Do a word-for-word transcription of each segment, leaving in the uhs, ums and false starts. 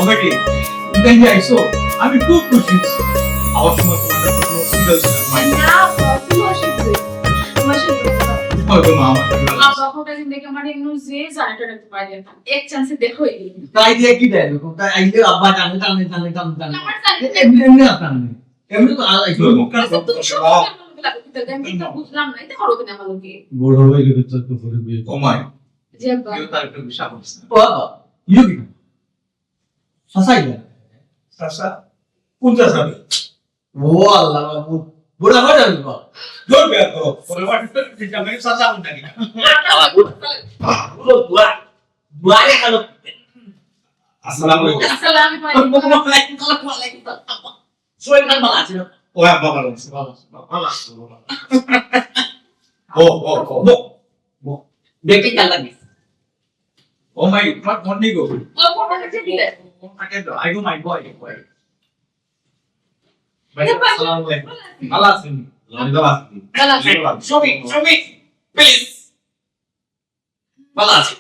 বাবা কি? তুমি যে আইছো, আমি খুব খুশি হয়েছি। আমার সময় তোমার কোনো অসুবিধা হয়েছে না, মাই? না, বাবা, কোনো অসুবিধা হয়নি। তোমার সাথে কথা বলো। হয়তো মা আমার সাথে আব্বা, কতদিন থেকে আমার এমনি যে জানাটা রাখতে পারি না। এক চান্সে দেখা হয়ে গেল। তাই দিয়ে কি দেয় এরকম? তাই আইলে আব্বা জানে, জানে, জানে, জানে, জানে। আমার জানে। এ-, এমনি, এমনি আপনার নেই। এমনি তো আর একটু মুখটা আচ্ছা, তুমি সব বাবা। কথা বলতে লাগো, কিন্তু আমি তো বুঝলাম না। এটা করো কেন আমার লোকে? বড় হয়ে গেলে তো একটু করে বিয়ে। ও মাই। জি, আব্বা। কেউ তার একটু বিষয় করছে। ও বাবা, ইয়ে কি? চাচা ইলা। চাচা? কোন চাচা রে? ও আল্লাহ বাবু, বুড়া হয়ে যাবে বাবা। দূর বের করো। বলে, "বাবা, তুই জামাই চাচা কোন নাকি?" বাবা, বুড়া, বুড়া, বুড়া, বুড়া রে কালো। আসসালামু আলাইকুম। আসসালামু আলাইকুম। ওয়ালাইকুম সালাম, ওয়ালাইকুম সালাম। শরীর খান ভালো আছে না? ও আব্বা ভালো আছে, ভালো আছে, ভালো আছে, ভালো আছে। ও, ও, ও, ও। দেখি কাল লাগে। ও মাই, তোমার ফোন নেই গো। ও ফোন রেখে দিলে। ফোন থাকে তো, আইগো মাই বয়, বয়। ভাই, আসসালামু আলাইকুম। ভালো আছেন? ভালো আছি। ভালো আছি। সুমি, সুমি, প্লিজ। ভালো আছি।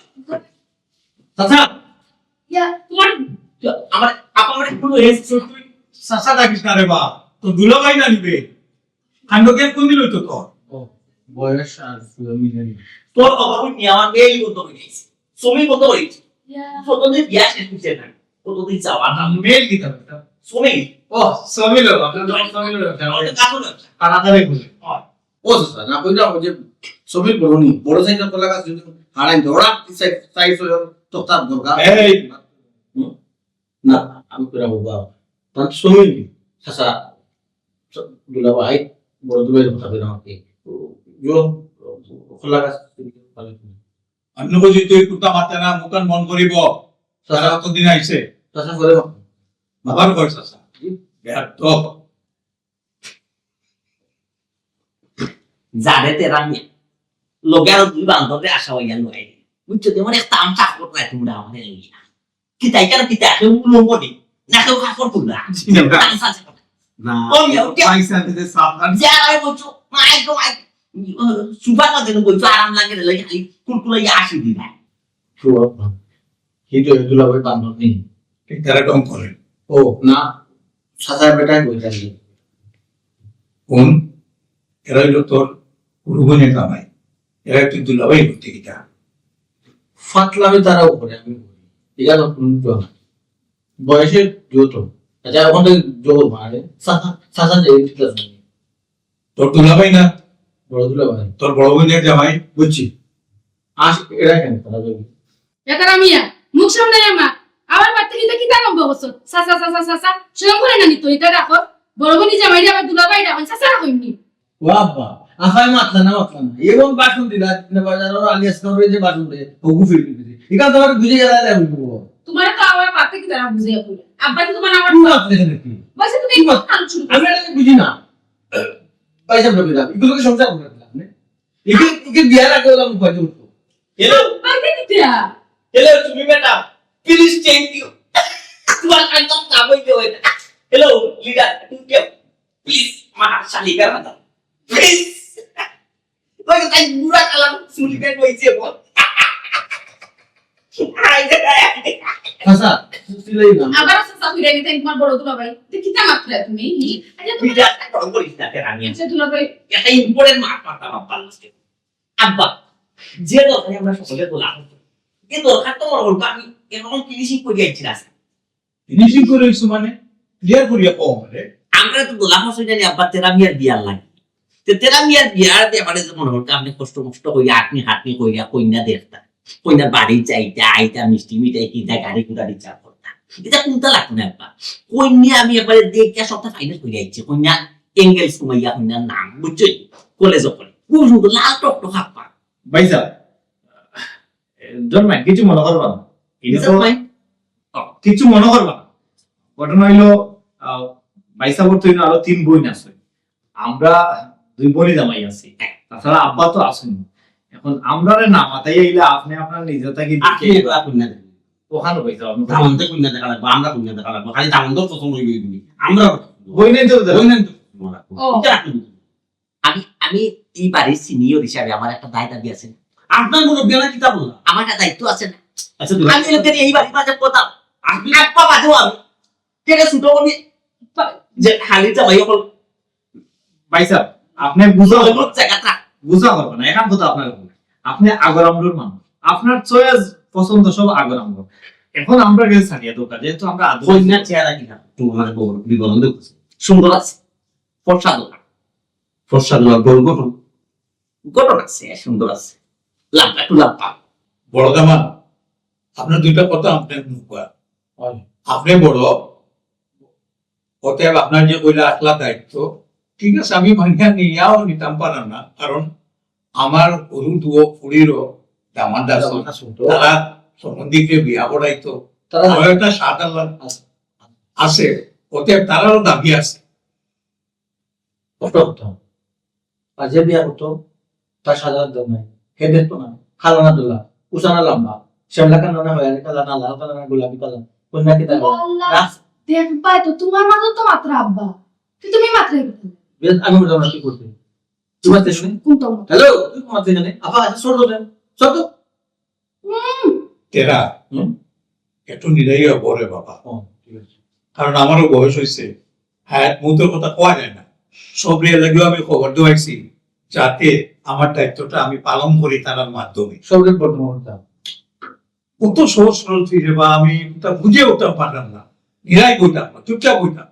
চাচা, ইয়া, তোমার, আমার, আপা আমার একটু হয়েছে। তুই চাচা ডাকিস না রে বা, তো দুলাভাই না নিবে। কাণ্ড জ্ঞান কোন দিন হইতো তোর? ও, বয়স আর জমি নেই। তোর বাবা ওই নিয়ে আমার মেয়েই বন্ধ হয়ে গেছে। জমি বন্ধ হয়ে গেছে। ইয়া। কতদিন বিয়া শেষ হইছে না? কতদিন যাওয়া না? মেয়ে কি দরকার? জমি। ও, জমি লো, আপনার জমি, জমি লো, জমি। ওটা কাজ হলো। তাড়াতাড়ি বলে। হয়। ও চাচা, না কইরা ওই যে জমির বড় নি, বড় সাইজের কলা গাছ যদি হারাই দেয়, ওরা কি সাইজ, সাইজ হলো, তক্তার দরকার। এই। হুম? না, আমি কইরা বাবা, তার জমি নি। চাচা, দুলাভাই, বড় দুলাভাই কথা কইরা আমাকে। ইয়ো, কলা গাছ, আপনি বুঝি তুই কুত্তা মারতে না, মুখান মন করিব। তারা কতদিন আইছে? চাচা করে বাবার ঘর চাচা। জি। বেয়াদব। যারে তেরা মিয়া। লগে আরো দুই বান্ধবরে আশা হইয়া লই। বুঝছো? যেমন এক তামশা করো না তোমরা আমাদের লইয়া। কি তাই কেন কি তাই? কেউ উলঙ্গ নেই। না কেউ কাপড় খুললা। জি না। তামশা আছে। না, ও মিয়া, ওকে। পয়সা দিতে সাবধান। যা ভাই বলছো, মাই গো মাই। সুপার মাঝে বলছো, আরাম লাগে রে, লাগে খালি কুলকুলাইয়া আসি দিবা। কি তো দুলাভাই বান্ধব নেই। ঠিক তারা ঢং করে। ও, না, চাচার বেটাই বলতে আসলে। কোন? এরা হইলো তোর গুরু বোনের জামাই। এরা তুই দুলাভাই করতে কিতা? ফাতলামি তারাও করে, আমি করি। এটা তো কোনো জোর না। বয়সে যত। আচ্ছা, এখন তো জোর মানে, চাচা, চাচা যে ঠিক আছে। তোর দুলাভাই না? বড় দুলাভাই। তোর বড় বোনের জামাই? বুঝছি। আস, এরা কেন তারা যাবে? এতারা মিয়া, মুখ সামনে আমা, আমার বাড়িতে কিন্তু কিতা আরম্ভ করছো? চাচা, চাচা, চাচা, শরম করে না নি তো, এটা রাখো। বড় বোনই জামাইরে আবার দুলাভাই রাখো, চাচা রাখো এমনি। ও আব্বা, আফায় মাতলা না, মাতলা না। এমন বাসন দিলা, না বাজার আর আলিয়াস করে যে বাসন দেয়, ওগু ফিরে দিতে। এখান তো আমার বুঝে গেলে আমি বলবো। তোমার তো আবার পাতে কি তারা বুঝে যাবে। আব্বা তো তোমার আমার কি মাতলে এখানে কি? বলছে তুমি কি মাত-, কাম শুরু করছো। আমি এটা বুঝি না। পয়সা ঢুকে যাবে। এগুলোকে সংসার করে দিলাম, নে? একে, একে বিয়ার আগে ওরা উপায় করতো। হ্যালো? বাইরে দিতে আ। হ্যালো, তুমি বেটা। Please change you. তোমার কাজ তো কাম হইতে হয় না। হ্যালো, লিডার, তুমি কে? Please, আমার শালিকার কথা। Please. ওই তো তাই বুড়া কালা চুলি কাট হইছে বল। আই রে, আই রে। আচ্ছা, তুই লই না। আবার আচ্ছা, চাচা, ফিরে নিতে তোমার বড় দুলাভাই। তুই কিতা মাতলে তুমি? হি? আচ্ছা, তুমি বিরাট একটা গরম করিস না, কেন আমি আচ্ছা, দুলাভাই। একটা important মাত মারতাম আব্বার লগে। আব্বা, যে দরকারে আমরা সকলে গোলা হতো, এই দরকার তো মনে করবো আমি এরকম ফিনিশিং করে যাচ্ছি রাস্তা। ফিনিশিং করে হইছো মানে? ক্লিয়ার করিয়া কও আমারে। আমরা তো গোলা হসে জানি আব্বা তেরা মিয়ার বিয়ার লাগে। তে তেরা মিয়ার বিয়ার ব্যাপারে যে মনে করতো আপনি কষ্ট মষ্ট করিয়া আটনি হাটনি করিয়া কইনা দেখতা। কইনা বাড়ি যাইতা, আইতা, মিষ্টি মিঠাই কিনতা, গাড়ি ঘোড়া রিজার্ভ করতা। এটা কোনটা লাগতো না আব্বা? কইনা আমি একবারে দেখিয়া সবটা ফাইনাল করে আইছি। কইনা অ্যাঙ্গেলস কমাইয়া কইনার নাম, বুঝছো? কলেজও করে। খুব সুন্দর লাল টকটক আব্বা। ভাইসাব, এ, জন্মাই, কিছু মনে করবা না। এটা তো, ভাই? ও, কিছু মনে করবা না। ঘটনা হইলো, আহ, ভাইসাবর তো আরো তিন বোন আছে। আমরা দুই বোনই জামাই আছি। তাছাড়া আব্বা তো আছেন। এখন আমরারে না মাতাইয়া আইলে আপনি আপনার নিজে থাকি আপনি দেখে এবার কইনা দেখেন। ওখানে কইতে হবে। দামান্দে কইনা দেখা লাগবো, আমরা কইনা দেখা লাগবো। খালি দামান্দর পছন্দ হইবে হইবে। আমরা বই নাই তো, বই নাই তো। ও। এটা রাখুন। আমি, আমি এই বাড়ির সিনিয়র হিসাবে আমার একটা দায় দাবি আছে না? আপনার মুরব্বী, আমার কিতা বললাম? আমার একটা দায়িত্ব আছে না? আচ্ছা, দুলাভাই। আমি লোকের এই বাড়ির মাঝে কথা আব্বা বাদেও আমি। কেন ছোট আমি যে খালি জামাই অকল ভাই সাহেব, আপনি বুঝা হইব, জায়গাটা বুঝা হইব না। এখন কথা আপনার বলুন। আপনি আগর আমলর মানুষ, আপনার চয়েস পছন্দ সব আগর আমলর। এখন আমরা গেছে ছাড়িয়ে দরকার, যেহেতু আমরা আধুনিক। কন্যার চেহারা কি না? তোমার বউ বিবরণ দেখছি। সুন্দর আছে, ফর্সা দোকান। ফর্সা দোকান, গোল গঠন। গঠন আছে, সুন্দর আছে, লাম্বা, একটু লাম্বা। বড় দামান, আপনার দুইটা কথা আপনার মুখ। আপনি বড়, অতএব আপনার যে কইলা একলা দায়িত্ব, ঠিক আছে, আমি মানিয়া নিয়াও নিতাম পারাম না, কারণ আমার হুরু দুও ফুড়িরও দামাদ আছে, দামাদ আছে তো। তারা সম্বন্ধিকে বিয়া করাইতো, তারা তারা একটা সাধারণ আছে। আছে, অতএব তারারও দাবি আছে। কত হতো? আর যে বিয়া করতো, তার সাধারণ দাম নাই। হে দেখতো না, খালানা দুলা, উসানা লাম্বা, শ্যামলা কালার না, হয়ারি কালার না, লাল কালার না, গোলাপি কালার, কন্যা কি তার? আল্লাহ, রাস- দেখবাই তো, তোমার মা তো মাত্র আব্বা, তুই তুমি মাত্র। বেশ, আমি বললাম না, কি করতে? তোমার দেশে? কোনটা? হ্যালো, তুই তোমার দেশে নেই? আবার আছে, সর তো, সর তো। হুম। তেরা, হুম? একটু নিরাইয়া বরে বাবা। ও, ঠিক আছে। কারণ আমারও বয়স হইছে, হায়াত মৌতের কথা কওয়া যায় না। সবরে লাগিও আমি খবর দেওয়াইছি, যাতে আমার দায়িত্বটা আমি পালন করি তার মাধ্যমে। সবরে বর্তমান কথা। অত সহজ সরল তুই রে বা, আমি ওটা বুঝে উঠতাম পারলাম না। নিরাই বইতাম না, চুপচাপ বইতাম।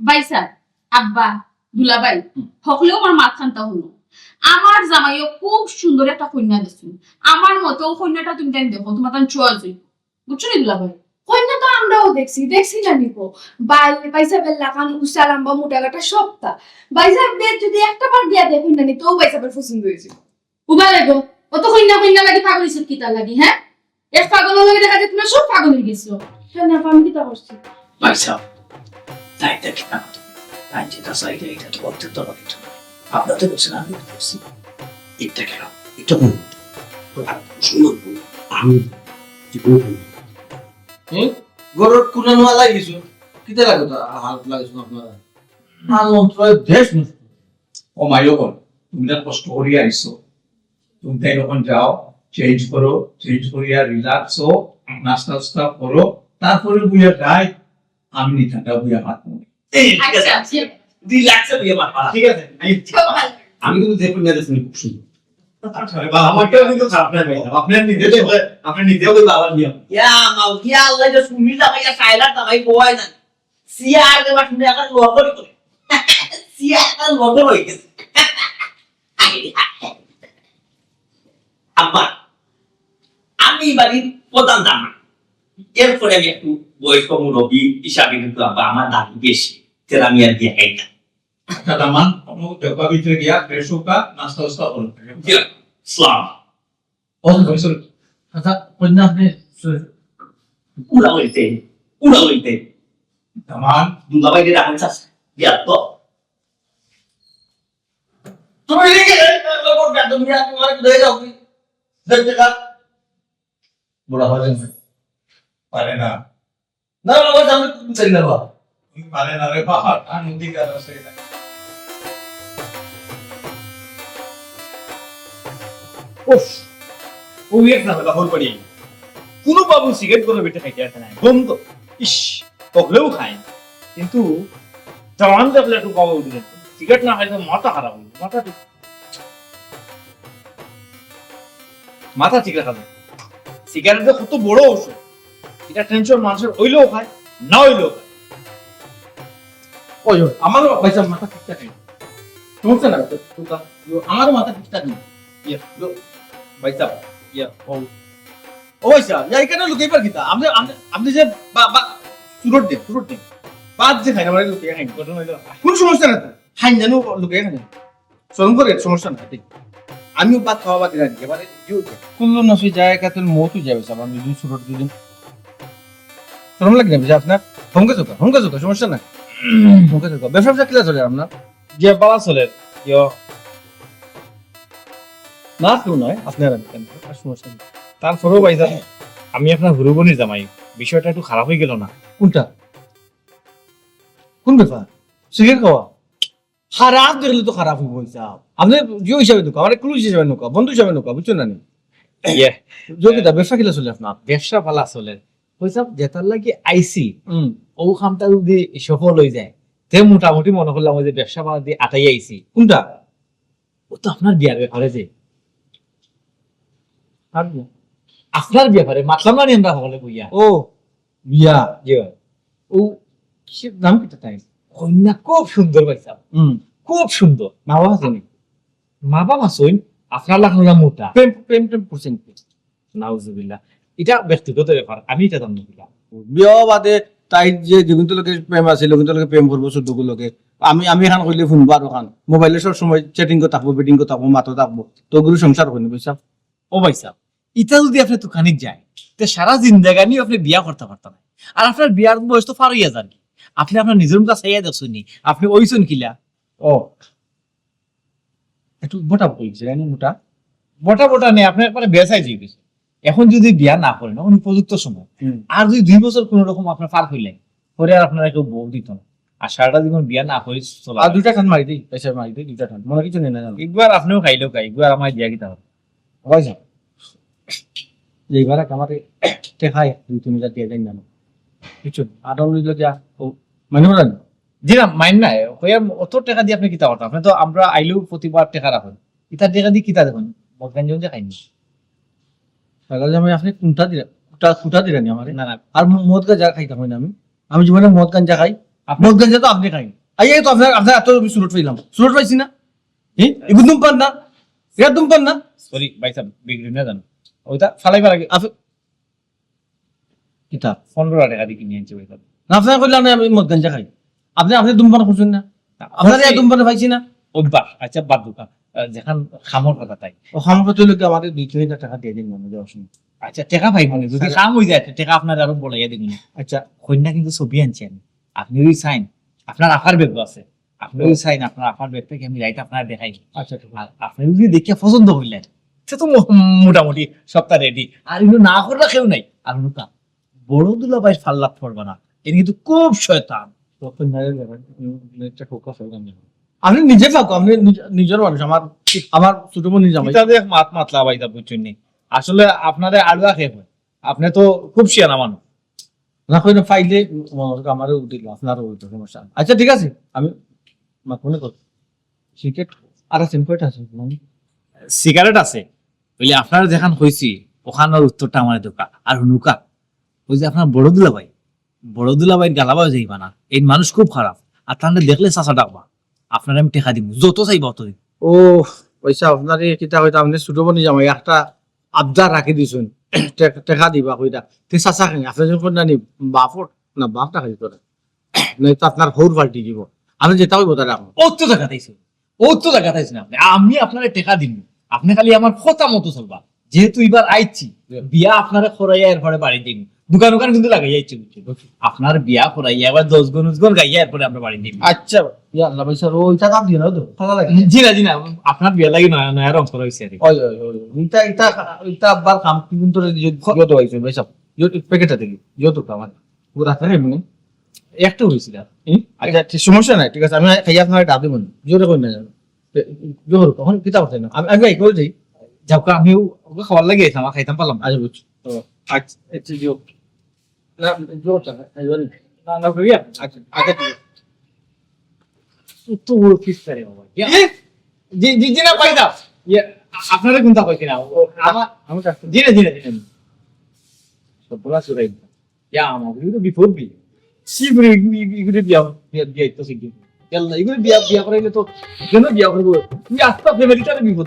ভাইসাব, আব্বা, দুলাভাই, হুম। হকলেও আমার মাত খান্তা হুনো। আমার জামাইও খুব সুন্দর একটা কন্যা দেখছইন। আমার মতে ও কন্যাটা তুমি তাই দেখো, তোমার তান চয়েস হইব। বুঝছো নি দুলাভাই? কন্যা তো আমরাও দেখছি, দেখছি না নিকো। বাই, ভাইসাবের লাখান উষা লাম্বা মোটা গাটা সবটা। ভাইসাব বেদ যদি একটা বার দিয়া দেখুন না নি, তো ভাইসাবের পছন্দ হয়েছে। উবা রে গো, অত কইন্যা কইন্যা লাগি পাগল হইছো কিতার লাগি, হ্যাঁ? এক পাগল লগে দেখা যায় তোমরা সব পাগল হয়ে গেছো। কেন আপা, আমি কিতা করছি? ভাইসাব, তাই দেখি না। তাই যেটা চাইলে এটা তো করতে তো হবে তো। আপনার তো বলছেন আমি করছি। এটা কেন? এটা কোন? শুনুন, আমি জীবন হুম? গরুর কুনানো আলাই গেছো। কিতা লাগো তো হাত লাগাইছো আপনারা? আর মন্ত্রণালয় দেশ নষ্ট। ও মাইলো বল, তুমি না কষ্ট করিয়া আইছো, তুমি তাই এখন যাও, চেঞ্জ করো, চেঞ্জ করিয়া রিল্যাক্স হও, নাস্তা উস্তা করো, তারপরে বুঝা যায় আমি নিতামটা বুঝা মাত মনে। এই, ঠিক আছে, আচ্ছা, আচ্ছা। রিল্যাক্সে বুঝা মাত মারা। ঠিক আছে, আমি, ঠিক আছে। আমি কিন্তু যে পরিমাণে শুনি খুব সুন্দর। আচ্ছা, বাবা, আমারটাও কিন্তু খারাপ না ভাই, আপনি নিজে, আপনি নিজেও কিন্তু আবার নিয়ম। ইয়া, মাও, ইয়া আল্লাহ, যে শুনি না ভাই, ইয়া সাইলার না ভাই, বয় না। সিয়া আর দেবা শুনে এখন লড় করে করে। সিয়া এখন লড় করে হয়ে গেছে। আব্বা, আমি এই বাড়ির প্রধান দামান্দ। এরপরে আমি একটু বয়স্ক মুরব্বী হিসাবে কিন্তু আব্বা আমার দাবি বেশি। তাহলে আমি আর দিয়ে খাইতাম। আচ্ছা, দামান্দ, কোনো দেখবা ভিতরে গিয়া ফ্রেশ হোকা, নাস্তা উস্তা করো। জি, সালাম। ও, সরি, সরি। আচ্ছা, কন্যা আপনি, সরি। উড়া হইতে, উড়া হইতে। দামান্দ। দুলাভাই রে রাখুন চাস। গিয়া তো। তুমি রেগে যাও, তুমি আর তোমার কোথায় যাও তুমি? দেখতে খা। বুড়া হয়ে যাবে। পারে না। না, না, ওই সামনে তুমি চলে যাবা। তুমি পারে না রে বাবা, আর নদী গেল সেই না। উফ, ও এক ঝামেলা হল করি। কোনো বাবু সিগারেট কোনো বেটে খাইতে আসে না, বন্ধ। ইস, তকলেও খায়। কিন্তু জওয়ান দেখলে একটু বাবা উঠে যেত। সিগারেট না খাইলে মাথা খারাপ হইল, মাথা ঠিক, মাথা ঠিক রাখা যায়। সিগারেট যে কত বড় ঔষধ, এটা টেনশন মানুষের হইলেও খায়, না হইলেও খায়। ওই, ওই, আমারও ভাইসাব মাথা ঠিক থাকে না। সমস্যা না, তো, তো, তো, আমারও মাথা ঠিক থাকে না। ইয়ে, লো, ভাইসাব, ইয়ে, ও, ও ভাইসাব, ইয়া, এখানে লুকিয়ে পার কিতা? আপনি, আপনি, আপনি যে বা, বা, চুরুট দেন, চুরুট দেন। বাদ যে খাই না, মানে লুকিয়ে খাই না। ঘটনা হইলো, কোনো সমস্যা না তো। খাই জানো, লুকিয়ে খাই না। শরম করে, সমস্যা না, ঠিক। আমিও ভাত খাওয়া বাদ দিলাম, এবারে ইয়ে হচ্ছে। কুল্লু নফসি জায়গাতুল মউত হয়ে যাবে, সাব, আমি যদি চুরুট দিলাম। শরম লাগে না, বুঝে আপনার? হমকে চোখা, হমকে চোখা, সমস্যা না। হমকে চোখা। ব্যবসা ব্যবসা কিলা চলে আপনার? যে বালা চলে, ইয়ো। না, কেউ নয়, আপনার আমি কেন? আর সমস্যা নেই। তারপরেও ভাইজান, আমি আপনার হুরুবনির জামাই, বিষয়টা একটু খারাপ হয়ে গেল না? কোনটা? কোন ব্যাপার? সিগারেট খাওয়া? খারাপ দেখলে তো খারাপ হইব, ভাইসাব। আপনি যে হিসাবে ঢুকা, আমার ক্লোজ হিসাবে ঢুকা, বন্ধু হিসাবে ঢুকা, বুঝছেন না নি? ইয়ে। যোগিতা, ব্যবসা কিলা চলে আপনার? ব্যবসা ভালা চলে। কইছাম, যেটার লাগি আইছি, হুম। ও কামটা যদি সফল হয়ে যায়, তে মোটামুটি মনে করলাম ওই যে ব্যবসা বাণিজ্য আটাই আইছি। কোনটা? ও তো আপনার বিয়ার ব্যাপারে যে। আর বিয়া? আপনার ব্যাপারে মাতলাম না নি আমরা হকলে বইয়া? ও, বিয়া। জি ভাই। ও, কিসের নাম কিতা তাই? কন্যা খুব সুন্দর ভাইছাব। হুম। খুব সুন্দর। মা বাবা আছইন? মা বাবা আছইন, আপনার লাখান ওলা মোটা। প্রেম, প্রেম, প্রেম করছেন কি? নাউজুবিল্লাহ। এটা ব্যক্তিগত ব্যাপার, আমি এটা জানি না। বিয়া বাদে তাই যে যেগুন তো লগে প্রেম আছিল, ওগুন তো লগে প্রেম করবো, শুধু লগে। আমি, আমি এখান কইলে ফোন বার ওখান। মোবাইলে সব সময় chatting কো থাকবো, বেটিং কো থাকবো, মাতো থাকবো। তো গুরু সংসার হইনি, বুঝছাব? ও ভাইছাব, ইটা যদি আপনি তুকানিত যায়, তে সারা জিন্দেগানি আপনি বিয়া করতা পারতা না। আর আপনার বিয়ার বয়স তো পার হইয়া যার কি। আপনি আপনার নিজর মুখা চাইয়া দেখছইন নি, আপনি অইছইন কিলা? ও, একটু মোটা কইছে, জানি মোটা। মোটা মোটা নেই, আপনি একবারে বেসাই যাইবে। এখন যদি বিয়া না করেন, এখন উপযুক্ত সময়। হুম। আর যদি দুই বছর কোনো রকম আপনার পার হইলেন, পরে আর আপনারা কেউ বউ দিত না। আর সারাটা জীবন বিয়া না করি চলা আর লাগে। দুইটা টান মারি দেই, পয়সা মারি দেই, দুইটা টান। মনে কিছু নেই না জানো? একবার আপনিও খাইলেও খাই, একবার আমায় দিয়া কিতা হবে? ভাইছাব, এইবার এক আমারে টেকায় দুই তিন হাজার দিয়া যাইন না। কিছু আট উনিশ দিয়া, ও, মানে ওরা না। জি না, মাইন না। কইয়া অত টেকা দিয়ে আপনি কিতা করতেন? আপনি তো আমরা আইলেও প্রতিবার টেকা রাখেন। ইতার টেকা দিয়ে কিতা দেখুন? মদ গাঞ্জা উঞ্জা খাইনি। দাদা জামাই, আপনি কোনটা দিলেন? কোনটা, কোনটা দিলেন আমারে? না, না। আর ম-, মদ গাঞ্জা খাইতাম না আমি। আমি জীবনে মদ গাঞ্জা খাই। আপনি মদ গাঞ্জা তো আপনি খাই। আই, এই তো আপনার, আপনার এত আমি সুরট পাইলাম। সুরট পাইছি না? হ্যাঁ? এগুলো ধূমপান না? এরা ধূমপান না? সরি, ভাইছাব, বিগড়ি না জানো। ওইটা ফালাইবার আগে আফে-, কিতা? পনেরো টেকা দিয়ে কিনে আনছি ভাইছাব। না, আপনার কইলাম না আমি মদ গাঞ্জা খাই। আপনি, আপনি ধূমপান করছেন না? আপনার এই অবশ্যই। ধূমপানে পাইছি না? অভ্যাস, আচ্ছা, বাদ দুকা। আহ, যেখান খামর কথা তাই। ও, খামর কথা হইলে কি আমাদের দুই তিন হাজার টাকা দিয়ে দিন, মানে, দেওয়ার সময়। আচ্ছা, টেকা পাইব না। যদি স্যার। কাম হয়ে যায়, টেকা আপনার আরো বড়াইয়া দিন। আচ্ছা। কন্যা কিন্তু ছবি আনছি আমি। আপনি ওই সাইন, আপনার আফার ব্যাগ আছে। আপনি ওই সাইন, আপনার আফার ব্যাগ থেকে আমি রাইট আপনার দেখাই। আচ্ছা, ঠিক আছে। আর আপনি যদি দেখিয়া পছন্দ হইলেন, সে তো মো-, মোটামুটি সবটা রেডি। আর এগুলো না করলে কেউ নাই। আর নুকা, বড় দুলাভাইর ফাল্লাত পড়বা না। এর কিন্তু খুব শয়তান। তখন নাই রে ভাই, উম, একটা খোকা ফেললাম না। আপনি নিজে থাকো, আপনি নিজ-, নিজের মানুষ, আমার, আমার ছোট বোন নিজ আমার। ইটা দেখ মাত মাতলা ভাইছাব, বুঝছইন নি? আসলে আপনারে আড়ুয়া খেয়ে হয়। আপনি তো খুব শিয়ানা মানুষ। না, কই না, ফাইলে মনে হয় আমারও উঠিল, আপনারও উঠিল, সমস্যা নাই। আচ্ছা, ঠিক আছে, আমি মাত মনে করি। সিগারেট আর আছে, কয়টা আছে? মানে সিগারেট আছে। বুলে আপনার যেখান কইছি, ওখানোর উত্তরটা আমার দরকার। আর হুনুকা, ওই যে আপনার বড় দুলাভাই, বড় দুলাভাইর গালাবাও যাইবা না। এই মানুষ খুব খারাপ। আর তাহলে দেখলে চাচা ডাকবা। আপনারে আমি টেকা দিমু। যত চাইবা অত দিমু। ও, পয়সা আপনারে কিতা কইতা, আপনি ছোট বোন জামাই একটা আবদার রাখি দিছুন। টে-, টেকা দিবা কইতা। তে চাচা কেন? আপনি যখন কইন না নি, বাপর, না বাপ টাকা দিত না। নাই তো আপনার হৌর পাল্টি দিব। আমি যেটা কইব তাহলে এখন। অত টাকা দিছে। অত টাকা দিছে না আপনি। আমি আপনারে টেকা দিমু। আপনি খালি আমার কথা মতো চলবা। যেহেতু এবার আইছি, জি। বিয়া আপনারে করাইয়া এরপরে বাড়ি দিমু। দোকান ওখান কিন্তু লাগাই আইছি, বুঝছেন? ওকে। আপনার বিয়া করাইয়া এবার দশ গুণ, উনিশ গুণ গাইয়া এরপরে আমরা বাড়ি দিমু। আচ্ছা, ইয়া আল্লাহ ভাই স্যার, ওইটা কাম দিয়ে না তো, ভালো লাগে। জি না, জি না, আপনার বিয়া লাগি নয়া, নয়া রং করা হইছে আর কি। ওই, ওই, ওই, ওই। ইটা, ইটা, ইটা আবার কাম কি কিন্তু রে, ইয়ে, ইয়ে তো হইছে, ভাই সাহেব। ইয়ে তো প্যাকেটটা দেখি, ইয়ে তো আমার। ও রাখতে খাইব নি? একটা হইছিল। হুম? আচ্ছা, ঠিক, সমস্যা নাই, ঠিক আছে, আমি খাই আপনার ডাবে মনে। জোরে কই না জানো। এ, জোহর, কখন কিতা করতে না? আমি, আমি এই করে যাই। যাও কা, আমিও ওকে খাওয়ার লাগি আইতাম, আর খাইতাম পারলাম না। আচ্ছা, বুঝছি। ও, আচ্ছা, আচ্ছা, জিও। না, জোহর চা, খাই, জোহর। না, না, করিয়া? আচ্ছা, আচ্ছা, ঠিক আছে। তো বড় ফিস করে বাবা। ইয়া। এ? জি, জি, জি, না, পাই দাও। ইয়া, আ-, আপনারা কোনটা কইছি না? ও, আমার আমার কাছে। জি না, জি না, জি না। সব বলা শুরাই। ইয়া, আমার, এগুলো তো বিপদ বি। সি করে এগুলো, এগুলো বিয়া, বিয়া, বিয়া তো শিখি। ইয়াল্লা, এগুলো বিয়া, বিয়া করাইলে তো, কেন বিয়া করবো? তুমি আস্তা ফ্যামিলিটারে বিপদ।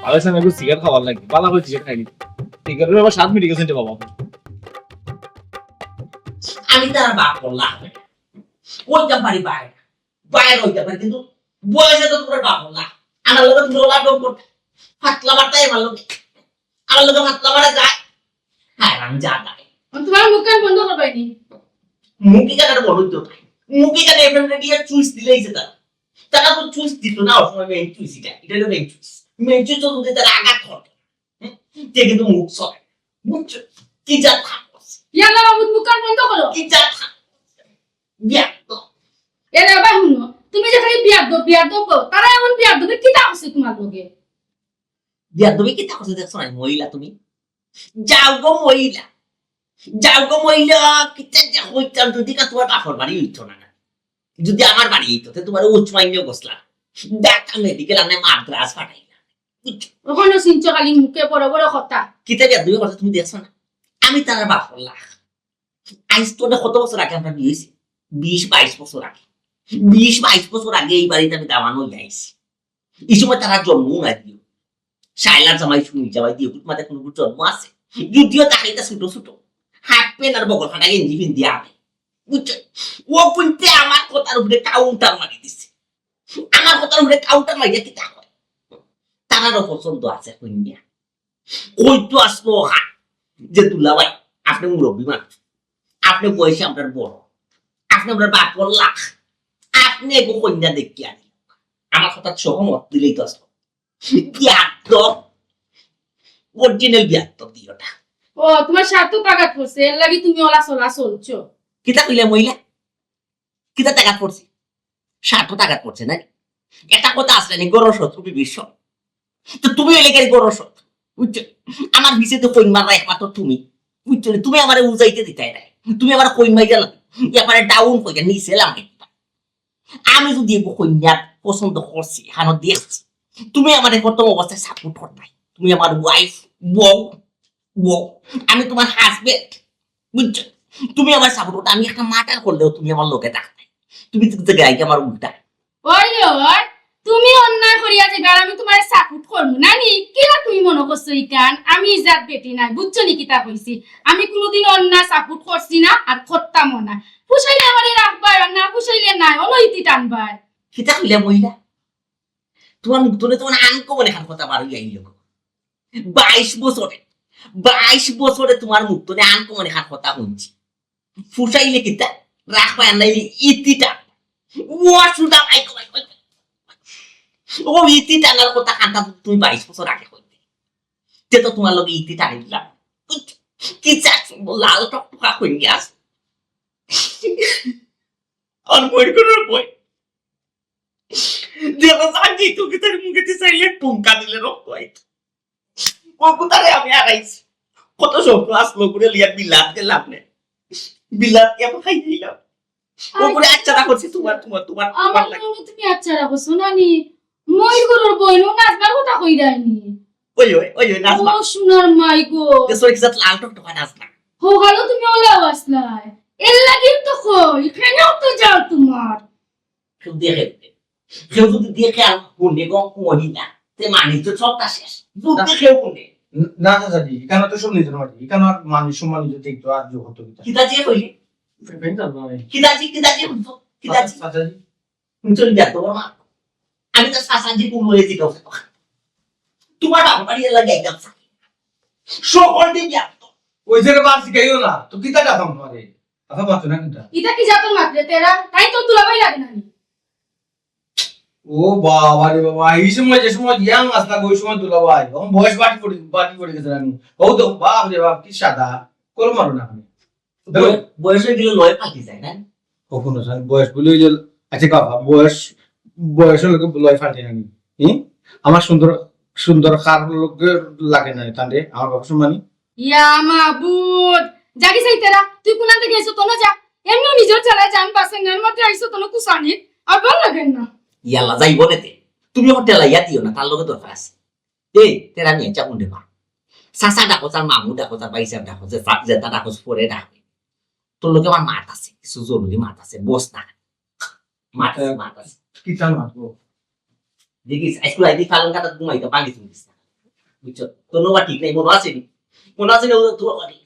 ভালো আছে, আমি একটু সিগারেট খাওয়ার লাগে। ভালো করে সিগারেট খাইনি। সিগারেটের আবার স্বাদ মিটে গেছে রে বাবা। আমি তার বাপ বললাম। ওইটা পারি বাইরে। বাইরে ওইটা পারি, কিন্তু বয়সে তো তোমরা বাপ বললা। আমার লগে তোমরা ওলা ডম করতে। ফাতলা মারতাই আমার লগে। আমার লগে ফাতলা মারা যায়। হ্যাঁ, আমি যা যায়। আমি তোমার মুখ কান বন্ধ করবাই নি। মুখে কান আর বড় তো। মুখে কান এমন রেডিয়া চুইস দিলেই যে তারা। তারা তো চুইস দিত না, ওর সময় মেইন চুইস এটা। এটা হলো মেইন চুইস। মেইন চুইস তো যদি তারা আঘাত করে, হুম? তে কিন্তু মুখ সরে। বুঝছো? কি যা থাকস? ইয়াল্লা বাবু, মুখ কান বন্ধ করো। কি যা থাকস? বিয়াদ্দব। এরে বাবা, হুনো, তুমি যে খালি বিয়াদ্দব, বিয়াদ্দব করো, তারা এমন বিয়াদ্দবে কিতা করছে তোমার লগে? বিয়াদ্দবে কিতা করছে দেখছো না, মহিলা তুমি? যাও গো মহিলা। যাও গো মইলা, কিতা যে কইতাম, যদি কা তুমার বাপর বাড়ি অইতো না, না। যদি আমার বাড়ি অইতো, তে তুমারে উসমানীয় গেছলাম। ঢাকা মেডিকেল আনে মাদ্রাজ পাঠাইলাম। বুঝছো? অখনো চিনছো খালি মুখে বড় বড় কথা। কিতা বিয়া তুমি কথা তুমি দেখছো না? আমি তার বাপর লাখ। আইজ তো না কত বছর আগে আমরা বিয়া অইছি? বিশ বাইশ বছর আগে। বিশ বাইশ বছর আগে এই বাড়িত আমি দামান অইয়া আইছি। ই সময় তারা জন্মও না দিও। শায়লার জামাই, সুনীল জামাই দিও, গুট মাঝে কোনো জন্ম আছে? যদিও তাকে এটা ছোট ছোট। হাফ প্যান্ট আর বগল ফাটা গেঞ্জি পিন্দি আনে। বুঝছো? ও কুনতে আমার কথার উপরে কাউন্টার মারি দিছে। আমার কথার উপরে কাউন্টার মারিয়া কিতা কয়? তারারও পছন্দ আছে কইন্যা। কইতো আসলো হা যে দুলাভাই, আপনে মুরব্বি মানুষ, আপনে বয়সে আমরার বড়, আপনে আমরার বাপর লাখ, আপনে এগো কইন্যা দেখিয়া আনি। আমার কথাত সহমত দিলেই তো আসলো। বিয়াদব, অরিজিনাল বিয়াদব দিওটা। ও, তুমার স্বার্থ তাগাদ পড়ছে, এর লাগি তুমি অলা চলা চলছো। কিতা কইলা মইলা? কিতা তাগাদ পড়ছে? স্বার্থ তাগাদ পড়ছে না? একটা কথা আছে না, ঘরর শত্রু বিভীষণ। তো তুমি অইলে কেনে ঘরর শত্রু? বুঝছো? আমার পিছে তো কইন মাররা একমাত্র তুমি। বুঝছো নি? তুমি আমারে উজাইতে দিতায় না। তুমি আমারে কইন মাইরা লাগে। এবারে ডাউন কইরা নিচে লামে। আমি যদি এগো কইন্যা পছন্দ করছি, হানো দেখছি, তুমি আমারে প্রথম অবস্থায় সাপোর্ট করতায়। তুমি আমার ওয়াইফ, বউ, বউ। আমি তুমার হাজব্যান্ড, বুঝছো? তুমি আমার সাপোর্ট করতায়, আমি একটা মার্ডার করলেও তুমি আমার লগে থাকতায়। তুমি তো গাইকে আমার উল্টা। ওই রে ওই, তুমি অন্যায় করিয়া যাইবা আর আমি তুমারে সাপোর্ট করমু না নি? কিলা তুমি মনে করছো ইখান? আমি ইজাত বেটি নায়, বুঝছো নি কিতা কইছি? আমি কুনুদিন অন্যায় সাপোর্ট করছি না আর করতামও না। পুষাইলে আমারে রাখবায় আর না পুষাইলে নাই, অনো ইতি টানবায়। কিতা কইলা মইলা? তুমার মুখ তনে তুমার আনকমন এখান কথা বার অইয়া আইলো। বাইশ বছরে, বাইশ বছরে তুমার মুখ তনে আনকমন এখান কথা হুনছি। ফুসাইলে কিতা? রাখবায় আর নাইলে ইতি টান। ও সুদা মাইকো, মাইকো, মাইকো। ও ইতি টানার কথা কান্তা তুমি বাইশ বছর আগে কইতে। তে তো তুমার লগে ইতি টানি দিলাম। কি চাস? লাল টকটকা কইন গিয়া আছে। আর মইর ঘরর বউ। দেখো, সাজি তো কিতার মুখে চাইলে পুঙ্কা দিলে রক্ত আইতো। ও কোথায় আমি হারাইছি? কত স্বপ্ন আসলো করে লিয়া বিলাত গেলাম নে। বিলাত গিয়া আমি খাই দিলাম। ও করে আচ্ছা রাখছি তুমার, তুমার, তুমার, আমার তুমার লাগে। মনে তুমি আচ্ছা রাখছো না নি? মইর ঘরর বইন, ও নাজমার কথা কই দেয়নি। ওই, ওই, ওই, ওই, নাজমা। ও সোনার মাই গো। যে সরি কিসাত লাল টকটকা নাজমা। হো, ভালো তুমি ওলাও আসলাই। এর লাগি তো কই, কেন তো যাও তুমার? কেউ দেখে, কেউ যদি দেখে আর হুনে গো, হুনি না, তে মানি তো সবটা শেষ। বুদ্ধি কেউ হুনে। না, চাচাজি, ইখানো তো সব নিজর মাঝে, ইখানো আর মানুষ সম্মান নিজে দেখতো আর জগত কিতা। কিতা যে কইলি? ফেফেন যাবো আমি। কিতা যে, কিতা যে কইছো? কিতা যে? চাচাজি। তুমি চলে যাও, তোমার মা। আমি তো চাচাজি কোন হয়ে দিতে হবে। তোমার বাবা বাড়ি এলা যাই যাও। সকল দিন যাও। ওই যে বার শিখাইও না, তো কিতা ডাকাম তোমারে? কথা মাতো না কিতা? ইটা কি জাতর মাতলে তেরা? তাই তো দুলাভাই লাগে না নি? ও বাবা রে বাবা, এই সময় যে সময় ইয়াং আসলা, ওই সময় দুলাভাই। এখন বয়স বাটি পড়ে, বাটি পড়ে গেছে না নি? ও তো বাপ রে বাপ, কি সাদা। কল মারো না আপনি। বয়-, বয়স হয়ে গেলে লয় ফাটি যায় না? কখনো স্যার, বয়স বলে ওই যে, আচ্ছা বাবা, বয়স, বয়স হলে তো লয় ফাটে না নি? হুম? আমার সুন্দর, সুন্দর কার লোকের লাগে না, তাহলে আমার বাবা সম্মানী। ইয়া মাবুদ, জাগি যাই তেরা, তুই কোনাতে গেছো তো না যা। এমনি নিজের চালায় জান বাসে, এর মধ্যে আইছো তো না কুসানি, আর ভালো লাগে না। ইয়াল্লা, যাইব নেতে। তুমি আমার টেলা ইয়া দিও না, তার লগে দরকার আছে। এই, তেরা নিয়ে যা উন্ডে মা। চাচা ডাকো, তার মামু ডাকো, তার ভাইসাব ডাকো, যে, যেটা ডাকো, পরে ডাকো। তোর লগে আমার মাত আছে, কিছু জরুরি মাত আছে, বস না। মাত আছে, মাত আছে। কিতা মাত গো? দেখিস, আজকে আইডি ফালন কাটা ঘুমাইতে পারি তুই না। বুঝছো? তোর নোবা ঠিক নাই, মনে আছে নি? মনে আছে নি? ও তো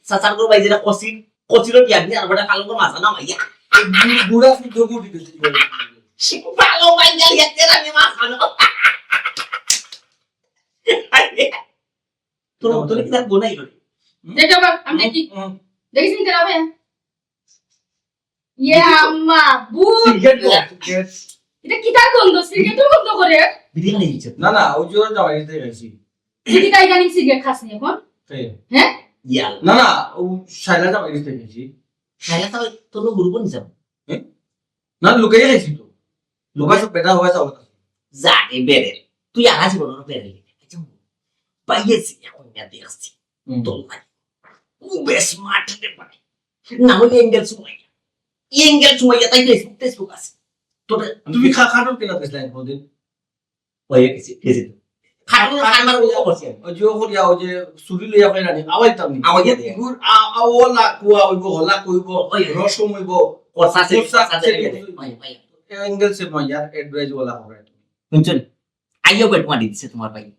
চাচার করে ভাই যেটা কসির, কসিরও কি আপনি আর বেটা ফালন করে মাথা না মাইয়া? বুড়া ফুটো গুটি দিতে। ভালো ভাই, যা, যা, তেরা নিয়ে মাথা না। তোর, তোর কি তার গোনাই করে? দেখো বাবা, আমি দেখি। হুম। দেখিস নি তেরা ভাই? ইয়া মাবুদ। সিগারেট বল, সিগারেট। এটা কিতার গন্ধ? সিগারেটের গন্ধ করে? বিড়ি খাই দিচ্ছে। না, না, ওই যে ওর জামাই গেছে খাইছি। তুই কিতা ইদানিং সিগারেট খাস নি এখন? কে? হ্যাঁ? ইয়া। না, না, ও শাইলা জামাই গেছে খাইছি। শাইলা তো তোর লোক গ্রুপ নিছে। হ্যাঁ? না, লুকাইয়া খাইছি তো। লুকাই সব বেটা হয়ে যাওয়া কথা। যা, এ বেরেল। তুই আর আজ বড় বেরেল। আচ্ছা, পাইয়েছি, এখন না দেখছি। হুম। তোর ভাই। খুব স্মার্ট রে ভাই। না হইলে অ্যাঙ্গেল সুমাইয়া। অ্যাঙ্গেল সুমাইয়া তাই Facebook, Facebook আছে। তোরে তুমি খা-, খাটুর কেনা গেছিলা কোনদিন? ওই গেছি, গেছি তো। খাটুর খাটুর খাটুর ওই যে, ওই যে ও করিয়া, ওই যে চুরি লইয়া কই না নি, আওয়াজ তাম নি। আওয়াজ দিয়ে। ইগুর আ-, আ-, ও লাকুয়া হইব, হলা কইব, ওই। রসম হইব, কথা আছে, কথা আছে, অ্যাঙ্গেল সে মাইয়া, অ্যাডভাইস ওলা হবে। শুনছেন? আইও বেট মারি দিছে তোমার ভাই।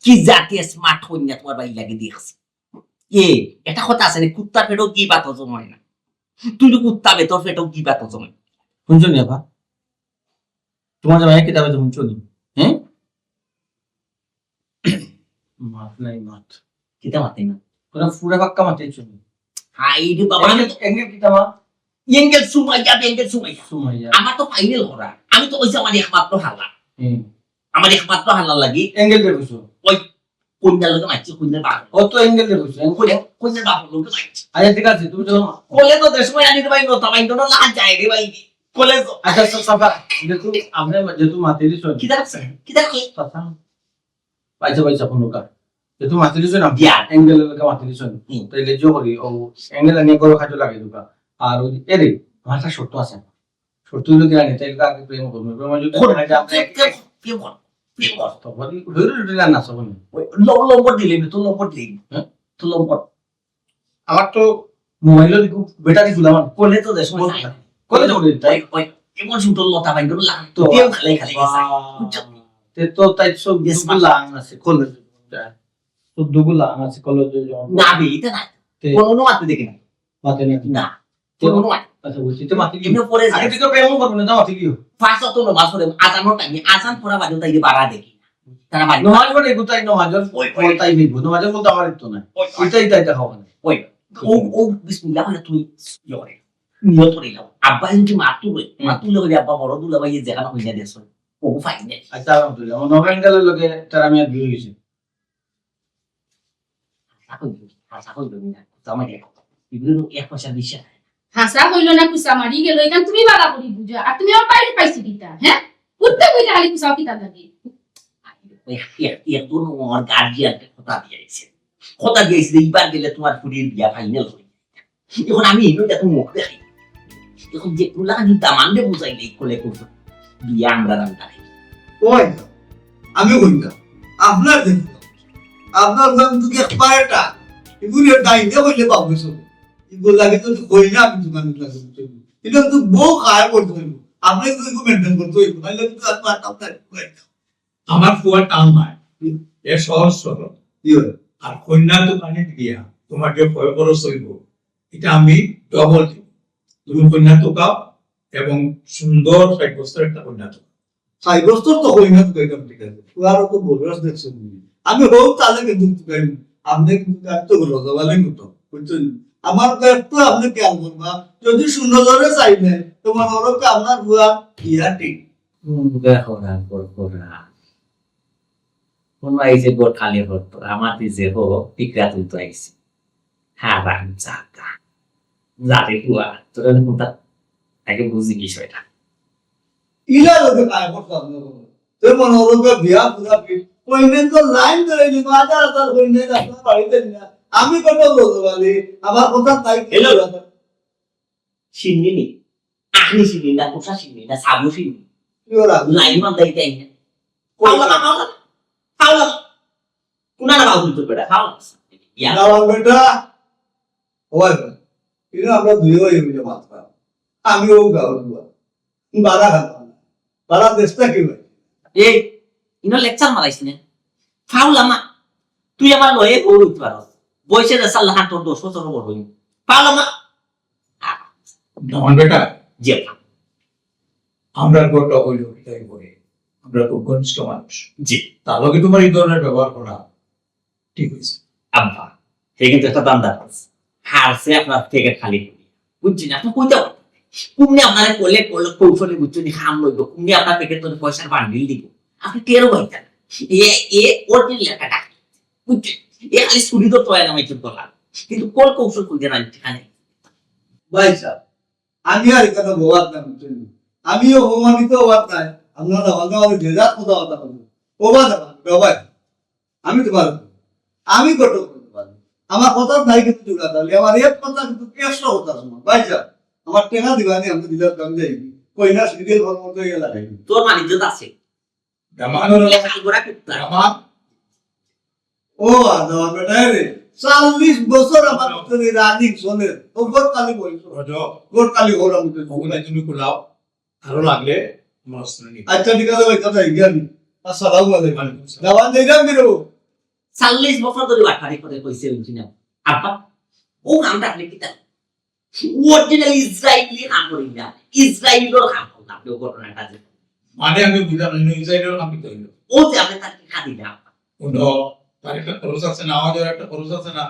কি জাতীয় স্মার্ট ফোন নিয়ে তোমার ভাই লাগে দিয়েছে। এ, এটা কথা আছে রে, কুত্তার পেটেও কি বাত হজম হয় না। তুই তো কুত্তা বে, তোর পেটেও কি বাত হজম হয়? শুনছো নি আপা? তোমার জামাই কিতা কইছে শুনছো নি? হ্যাঁ? মাত নাই মাত। কিতা মাতে না? ওরা পুরা পাক্কা মাতে শুনি। হাই রে বাবা, আমি তো অ্যাঙ্গেল, অ্যাঙ্গেল কিতা মা? অ্যাঙ্গেল সুমাইয়া, অ্যাঙ্গেল সুমাইয়া। সুমাইয়া। আমার তো ফাইনাল করা। আমি তো ওই যে আমার একমাত্র হালা। হুম। আমার একমাত্র হালা লাগি। অ্যাঙ্গেল দেখছো? ওই কইনার লগে মারছি, কইনার বাপ। ও তো অ্যাঙ্গেল দেখছো? কইনার, কইনার বাপ লগে মারছি। আচ্ছা, ঠিক আছে, তুমি চলো। কলে তো দেশ ভাই আনি ভাই, নতা ভাই, তো না যায় রে ভাই। কলে তো। আচ্ছা, আচ্ছা, চাচা, যেহেতু আপনি, যেহেতু মাতিয়ে দিচ্ছেন। কিতা রাখছে? কিতা রাখছে? চাচা। পাইছো, পাইছো, ফোন রোকা। যেহেতু মাতিয়ে দিচ্ছেন আপনি, বিয়া। অ্যাঙ্গেল লগে মাতিয়ে দিচ্ছেন। হুম। তাইলে যে করি, ও অ্যাঙ্গেল আনিয়ে করো, খাজো লাগে দুকা। আর ওই, এ রে, আমার একটা শর্ত আছে। শর্ত হইলো কি জানি, তাইলে তো আগে প্রেম করবো। প্রেম যদি করে, হয় যে আমরা প্রেম, প্রেম, প্রেম কর, প্রেম কর। তো বলি, হইলো, হইলো, না, না, সব নেই। ওই ল-, নম্বর দিলে, তো নম্বর দিলে। হ্যাঁ? তো নম্বর। আমার তো মোবাইলও দেখো, ব্যাটারি ফুল আমার। কলে তো দেশ বলতে নাই। কলে তো বলি, তাই? ওই, ওই, এমন সুন্দর লতা ভাই, এগুলো লাগাই তো বাহ। দিয়ে খালাই খালাই গেছে। বাহ। বুঝছো? তে তো তাই সব বেশ দুগুলা আং আছে, কলে। তো দুগুলা আং আছে, কলে যে জমা। না বে, এটা না। তে কোনো কোনো মাত্র দেখি না। মাতে না। না। কোনো কোনো মাত্র। আচ্ছা, বলছি, তো মাতে কি? এমনি পরে আগে যায়। তো কেউ প্রেমও করবো না, তো মাতে কি? পাঁচ ওয়াক্ত নামাজ পড়ে, আজানও টাইমে, আজান পড়া বাদে তাই বাড়া দেখি। তারা বাড়ি। নমাজ পড়ে, কোথায় নমাজ? ওই, ওই। তাই নিব। নমাজ বলতে আমার তো নাই। ওই, ওই। এটা, এটা, এটা খাওয়া নাই। ওই। ও, ও বিসমিল্লাহ বলে তুই ইয়ে করে। নিয়ত করে নাও। আব্বা যদি মাত তুলে, হুম। মাত তুলে বলে, "আব্বা বড় দুলা ভাই যেখানে হইয়া দেশ হয়, ও ফাইন নেই।" আচ্ছা, আলহামদুলিল্লাহ। আমার নভেম্বরের লগে তারা আমি আর বিয়ে হয়েছে। হাছা কইল, হাছা কইল না। জামাই দেখো। এগুলো এক পয়সা দিছে না। হাছা কইল না, কুচা মারি গেল। এখান তুমি বালা করি বুঝা। আর তুমি আমার বাইরে পাইছি কিতা, হ্যাঁ? উঠতে বইতে খালি কুচাও কিতা লাগে? এক, এক, এক জন আমার গার্জিয়ানকে কথা দিয়েছে। কথা দিয়েছে যে এইবার গেলে তোমার ফুরির বিয়া ফাইনাল হয়ে যায়। এখন আমি এগুলো দেখো মুখ দেখাই। এখন যে কুলা আমি দামান্দে বুঝাই নেই কোলে কুল। বিয়া আমরা দাম তাই। ওই, আমি কই না। আপনার দেখি। আপনার নাম তো কি এক্সপায়ারটা? এগুলো ডাইনে কইলে পাবো সব। এগুলো লাগে তো কই না আমি দোকানে লাগে। এটা তো বউ খায় করতে হইব। আপনি তো একটু মেইনটেইন করতে হইব। নাহলে তো আর পারতাম না। আমার ফুয়া টাল নাই। এ সহজ সরল। কি হয়? আর কন্যা তো পানি দিয়া তোমার যে ভয় খরচ হইব, এটা আমি ডবল দিব। তুমি কন্যা তো পাও এবং সুন্দর সাব্যস্ত একটা কন্যা তো। সাব্যস্ত তো হই না তো এটা ঠিক আছে। ফুয়ারও তো বয়স দেখছেন। আমি হোক তাহলে কিন্তু তুকাই, আপনি কিন্তু কাজ তো রোজাবালে মতো, বুঝছেন? আমার কাজ তো আপনি খেয়াল করবা। যদি শূন্য ধরে চাইলে, তোমার ওরকে আপনার ফুয়া ইয়া ঠিক। কোন গায়ে হরান, কোন হরান? কোন আইছে গোট খালি হতো? আমার যে হো, পিকরা তুলতো আইছে। হারাম জাদা। জাতি পুয়া, তোরা কোনটা? আগে বুঝি বিষয়টা। ইলা লোকে কায় করতাম না। তে মনে হলো যে বিয়া পুরা ফিট। কইনে তো লাইন ধরে নি, হাজার হাজার কইনে আপনার বাড়িতে নিয়ে। আমি কত বলতে পারি, আমার কথা তাই কি হ্যালো। বলবো? শিন্নি নি? আখনি শিন্নি না, পোষা শিন্নি না, সাবু শিন্নি? কি ওরা? লাইন মান দেয় তাই না? কই পাওলা, ওরা? পাওলা, পাওলা। কোনা না বাবু তো বেটা, পাওলা। ইয়া। না, আমার বেটা। ওই, ওই। কিন্তু আমরা দুই ওই হইলে মাত্র। আমি ও গাওয়ার বুয়া। বারা খাতাম না। বারা দেশটা কি ভাই? এই, ইনো লেকচার মারাইস না। ফাউল আমা, তুই আমার লয়ে বউ হইতে পারস। বয়সে রেসাল লাখান তোর দশ বছর বড় হইনি। ফাউল আমা। নমন বেটা। জি আপা। আমরা গোটা হইল কিতাই বলে। আমরা খুব ঘনিষ্ঠ মানুষ। জি। তার লগে তোমার এই ধরনের ব্যবহার করা ঠিক হয়েছে। আব্বা, হে কিন্তু একটা ধান্দা করছে। হারছে আপনার প্যাকেট খালি করি। বুঝছেন? আপনি কইতে পারবেন। কুমনে আপনারে কলে, কলে কৌশলে বুঝছেন, খাম লইব। কুমনে আপনার প্যাকেট তো পয়সার বান্ডিল দিব। আপনি টেরও পাইতেন। এ, এ, ওর যে লেখাটা। বুঝছেন? এ খালি ছুরি তো তয় নামে চুপ করা। কিন্তু কোন কৌশল কইতে না, ঠিক আছে? ভাই সাহেব, আমি আর এখানে বওয়ার না, বুঝছেন? আমিও অপমানিত হওয়ার নাই। আপনারা আমাকে আমাদের যে যার কথা কথা বলবেন। ওবা না, ওবা। আমি তোমার, আমি কত করতে পারি। আমার কথা নাই কিন্তু দুটা তাহলে, আমার এক কথা কিন্তু একশো কথা শুনো। ভাইজান, আমার টেকা দিবা নি, আমি দিলাম, আমি যাই। কই না, সিরিয়াল ফরম করতে গিয়ে লাগাই। তোর মানিজ্য আছে। দামান। ইয়া কাল গোড়া কুত্তা। দামান। ও, আদা বেটা রে, চল্লিশ বছর আমার ভিতরে রানিং চলে। ও গোট কালি বলছো। গোট কালি গোড়া মুখে। ওগুলাই তুমি কুলাও। আরো লাগলে আমার অস্ত্র নিবে। আচ্ছা, ঠিক আছে ভাই, কথা ইন্ডিয়ান। আসসালামু আলাইকুম। ওয়ালাইকুম আসসালাম। দামান দেই না, মিরু। চল্লিশ বছর ধরে বাটপারি করে কইছে, বুঝছি না। আব্বা, ও কামটা আপনি কিতা? অরিজিনাল ইসরায়েলি কাম করি না। ইসরায়েলের কাম করলাম, আপনি ও ঘটনাটা যে। মানে আমি বুঝলাম না, ইসরায়েলের কাম কিতা হইলো? ও যে আপনি তার কি খাদি না? ও ন, তার একটা খরচ আছে না, আমাদের একটা খরচ আছে না।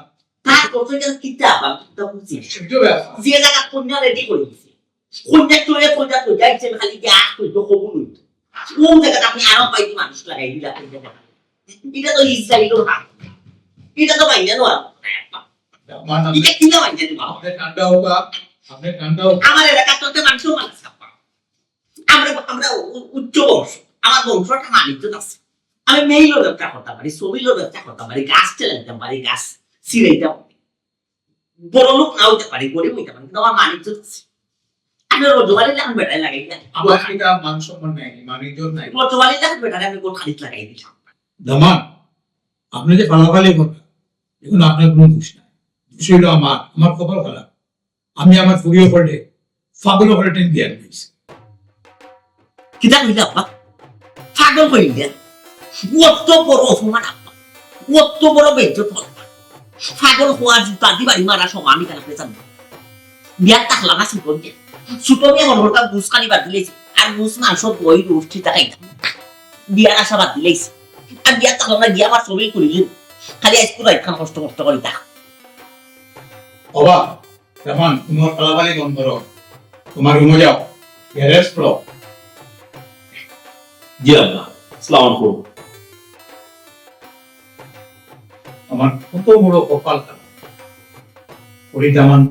তার খরচ এটা কিতা? আমি তো বুঝি। সেটা ব্যাপার। যে জায়গা কন্যা রেডি করে দিছে। কন্যা চলে, কন্যা তো যাইছে, খালি যে আট কইতো, কবুল হইতো। কোন জায়গাতে আপনি আরো পাইতে মানুষ লাগাই দিলা, কোন জায়গাতে? এটা তো ইসরায়েলের কাম। এটা তো বাইরে নয়। মানে এটা কিনা বাইরে নয়। আপনি ঠান্ডা হোক, আপনি ঠান্ডা হোক। আমার এলাকার তো মানুষও মানুষ খারাপ। আমরা, আমরা উ-, উচ্চ বংশ। আমার বংশ একটা মানিজ্য আছে। আমি মেইলও ব্যবসা করতে পারি, সবিলও ব্যবসা করতে পারি, গাছ চালাইতে পারি, গাছ ছিঁড়াইতে পারি। বড় লোক না হইতে পারি, গরিব হইতে পারি, কিন্তু আমার মানিজ্য আছে। আমি রজওয়ালি লাখান বেটায় লাগাই না। আমার এটা মান সম্মান নাই, মানিজ্য নাই। রজওয়ালি লাখান বেটারে আমি কোন খালিদ লাগাই দিলাম। দামান, আপনি যে ফালাফালি করবেন, এখন আপনার কোনো দোষ নাই। দোষ হইলো আমার, আমার কপাল খারাপ। আমি আমার ফুরিয়ে পড়লে, ফাগল করে টেন দিয়ে আনবি। কিতা কইলে আব্বা? ফাগল কইলে? অত বড় অপমান আব্বা, অত বড় বেইজ্জত আব্বা। ফাগল হওয়া জুতা দি বাড়ি মারা সব আমি তার কাছে জানবো। বিয়ার তাকলা না সুতন দিয়া। সুতন দিয়া মনে করতাম গুস খালি বাদ দিলেছি। আর গুস মাংস দই রোস্ট ঠিক খাইতাম। বিয়ার আশা বাদ দিলেছি। আর বিয়ার তাকলা না দিয়া আমার সবই করিলি। খালি আইসক্রিম রাইত খান কষ্ট কষ্ট করি থাক। বাবা, তখন তোমার ফালাফালি বন্ধ করো, তোমার রুমে যাও, রেস্ট করো। জি আব্বা, আসসালামু আলাইকুম। আমার কত বড় কপাল খারাপ। ওরে দামান,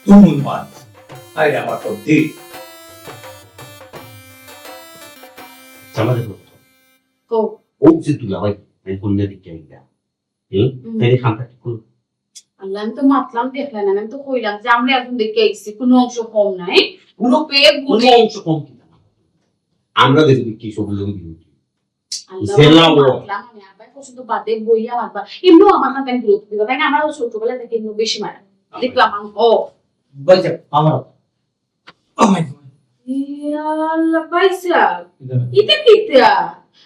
তুমুল মাছ। আরে আমার তো দিল। জামাই দেখো। কো? ও যে দুলাভাই, আমি কন্যা দিকে আইলা। হুম? হুম। তাইলে খামটা ঠিক করো। আল্লাহ, আমি তো মাতলাম দেখলাম না, আমি তো কইলাম যে আমরা এখন দেখে আইছি, কোনো অংশ কম নাই। কোনো, পেয়ে কোনো গুলি। অংশ কম কিনা? আমরা দেখি কি সব লোক বিরোধী। আল্লাহ, জেলা আমি ও। মাতলাম, আমি আবার পর্যন্ত বাদে বইয়া মাতবা। এমনিও আমার হাতে আমি বিরোধী দিবা, তাই না? আমার ছোটবেলা থেকে এমনি বেশি মারা। আচ্ছা। দেখলাম আমি, ও। বলছে, আমার Oh my God। ইয়া আল্লাহ, ভাইসাব, এটা কিতা?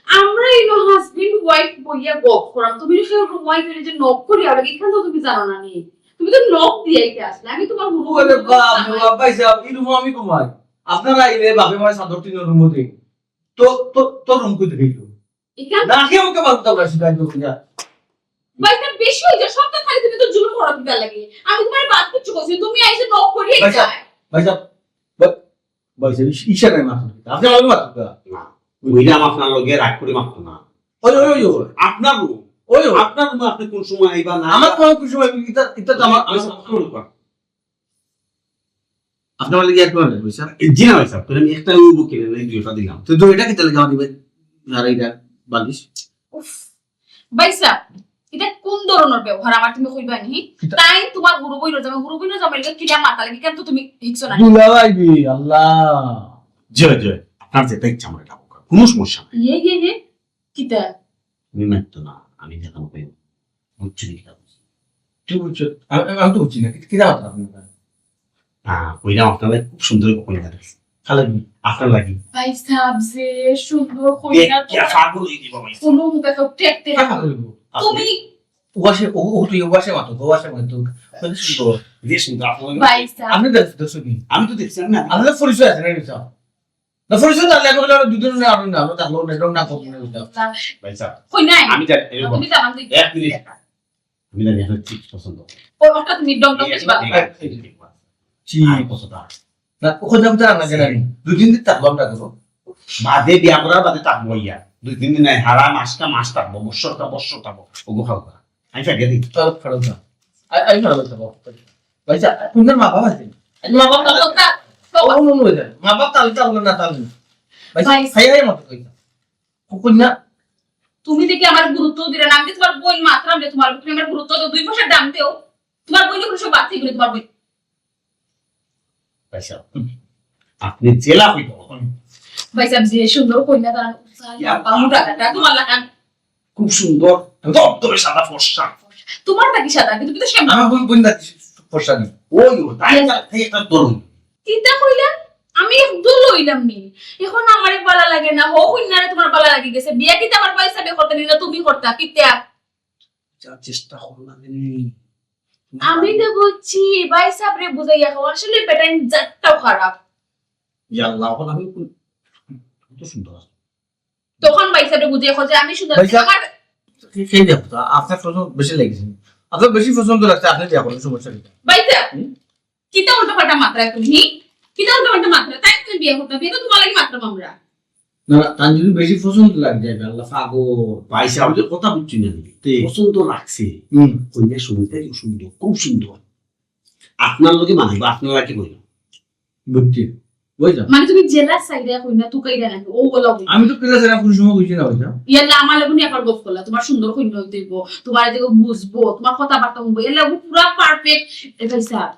আমরা ইনো husband wife বইয়া গপ করাম, তুমি কেউ wife এর যে knock করি, আর এখান তো তুমি জানো না নি, তুমি তো knock দিয়াইতে আসলে, আমি তোমার হুরু ওরে বাপ রে বাপ, ভাইসাব, এই রুমো আমি ঘুমাই, আপনারা আইলে বাপে মারে চাদর তিন রুমো দেই, তো, তো, তোর রুম কইতে গেল? এখান না, কেউ কে বাপ দাও রাশি গাই দো যা। ভাইসাব, বেশি হয়ে যায়, সব তো খালি তুমি তো জুলুম করো কিতার লাগি। আমি তোমার বাদ কিচ্ছু করছি, তুমি আইসে knock করি ভাইসাব, যায়। ভাইসাব, ভাই-, ভাইসাব, ইশ-, ইশারায় মাথা দিতে। আপনি আমাকে মাথা দিতে। না, ওইটা আমার আপনার লগে রাগ করে মারতো না। ওই, ওই, ওই, ওই। আপনার রুম। ওই, ওই। আপনার রুমে আপনি কোন সময় আইবা না আমার আইবা? কোনো কিছু হয়, এটা, এটা তো আমার, আমি আমার সব সময় করি। আপনি আমার লাগি এক বার ভাইসাব? জি না ভাইসাব, তাহলে আমি একটা রুম বুক করে নেই, দুইটা দিলাম। তো দুইটা কিতা লাগি আমার দিবেন? আর এইটা বালিশ? উফ, ভাইসাব, এটা কোন ধরনের ব্যবহার আমার তুমি কইবা নি? কিতা? তাই তোমার হুরু বইনর জামাই, হুরু বইনর জামাই লগে কিলা মাতা লাগি, কেন তো তুমি হিকছো না? দুলাভাই রে, আল্লাহ। জি, জি, আপনার যেটা ইচ্ছা আমার এটা হোক, কোনো সমস্যা নাই। ইয়ে, ইয়ে, ইয়ে, কিতা? তুমি মারতো না, আমি দেখানো পাই। বুঝছো নি কিতা বুঝি? তুই বুঝছো? আমি, আমি তো বুঝছি না, কিতা, কিতা কথা আপনার? না, কইলাম আপনার লাগি খুব সুন্দর কইনা দেখছি। কার লাগি? আপনার লাগি। ভাইসাব, যে সুন্দর কইনা দেখিয়া তো পাগল হয়ে দিব ভাই। কোনো মুখে কেউ টেকতে পাগল হইব। তুমি ওয়াশে, ও, ও, তুই ওয়াশে মাতো, ও ওয়াশে মাতো। কত সুন্দর। যে সুন্দর আপনার লাগি। ভাইসাব। আপনি দেখ-, দেখছো নি? আমি তো দেখছি, আমি না। আপনার পরিচয় আছে না, ভাইসাব? না, পরিচয় তাহলে এখন হলো দুদিন না, আমরা না, আমরা তাহলে অন্য রকম না করবো না, বুঝলাম। ভাইসাব, কই নাই? আমি জানি, এই রকম। তুমি তো আমাকে এক মিনিট। আমি জানি আপনার ঠিক পছন্দ। ও, ওটা তুমি ডং ডং বেশি ভালো। ঠিক আছে, ঠিক আছে। জি। আর কতটা? না, ওখানে আমি তো রান্না জানি। দুই তিন দিন থাকবো আমরা এখন। বাদে বিয়া করার বাদে থাকবো ইয়া। দুই তিন দিন নাই, হারা মাসটা মাস থাকবো, বৎসরটা বৎসর থাকবো। ওগো খাও না। আমি ফেলে দিই। চলো, ফেরত যাও। আ-, আমি ফেরত যাবো। ভাইসাব, আপনার মা বাবা আছে? মা বাবা তো তা-, তো ও, নো, নো, ভাইসাব। মা বাবা তাহলে, তাহলে না, তাহলে না। ভাইসাব, ভাই। খাই, খাই মতো কই না। কুকুর না। তুমি দেখি আমার গুরুত্ব দিলে না, আমি যে তোমার বইন মাতরাম রে, তোমার তুমি আমার গুরুত্ব দেও, দুই পয়সার দাম দেও, তোমার বইন কোনো সব বাদ থেকে তোমার বইন। ভাইসাব, আপনি জেলা হইব। ভাইসাব, যে সুন্দর কইনা তার লম্বা মোটা কাটা, তোমার লাখান খুব সুন্দর, একদম ধরে সাদা ফর্সা। তোমার নাকি সাদা, কিন্তু তুমি তো শ্যামলা। আমার বইন বইন না ফর্সা নেই। ওই ও, তাই না, তাই একটা ধরুন। কিতা কইলা? আমি একদম লইলাম নি। এখন আমারে বালা লাগে না, হো কইনারে তোমার বালা লাগি গেছে। বিয়া কিতা আমার ভাইসাবে করতে নিলা, তুমি করতা কিতা? যা চেষ্টা করলাম। আমি তো বুঝছি, ভাইসাবরে বুঝাইয়া কও, আসলে বেটাইন জাতটাও খারাপ। ইয়াল্লাহ, এখন আমি কোন-, কত সুন্দর আছে। তখন ভাইসাবরে বুঝাইয়া কও যে আমি সুন্দর আছি, ভাইসাব, আমার এই দেখো তো, আপনার পছন্দ বেশি লেগেছে। আপনার বেশি পছন্দ লাগছে, আপনি বিয়া করেন, সমস্যা নেই। ভাইসাব, হুম? কিতা উল্টা পাল্টা মাতরায় তুমি, হি? কিতা উল্টা পাল্টা মাতরায়? তাই তুমি বিয়া করতে, বিয়া তো তোমার লাগি মাতরাম আমরা। না, তার যদি বেশি পছন্দ লাগে যায়, আল্লাহ পাগল। ভাইসাব, আমি তো কথা বুঝছি না। তে পছন্দ লাগছে। হুম। কইনা সুন্দর, সুন্দর, খুব সুন্দর। আপনার লগে মানিব, আপনারা কি কইন? বুঝছি, বুঝলাম। মানে তুমি জেলা সাইডে কইনা তুকাইরা নাকি? ও বলো। আমি তো ক্লাস এরা কোনো সময় কইছি না, বুঝলাম। ইয়াল্লা, আমার লগে নি একবার গপ করলা, তোমার সুন্দর কইনা হইতে হইব, তোমার যে বুঝবো, তোমার কথাবার্তা শুনবো, এর লাগি পুরা পারফেক্ট। এ ভাইসাব,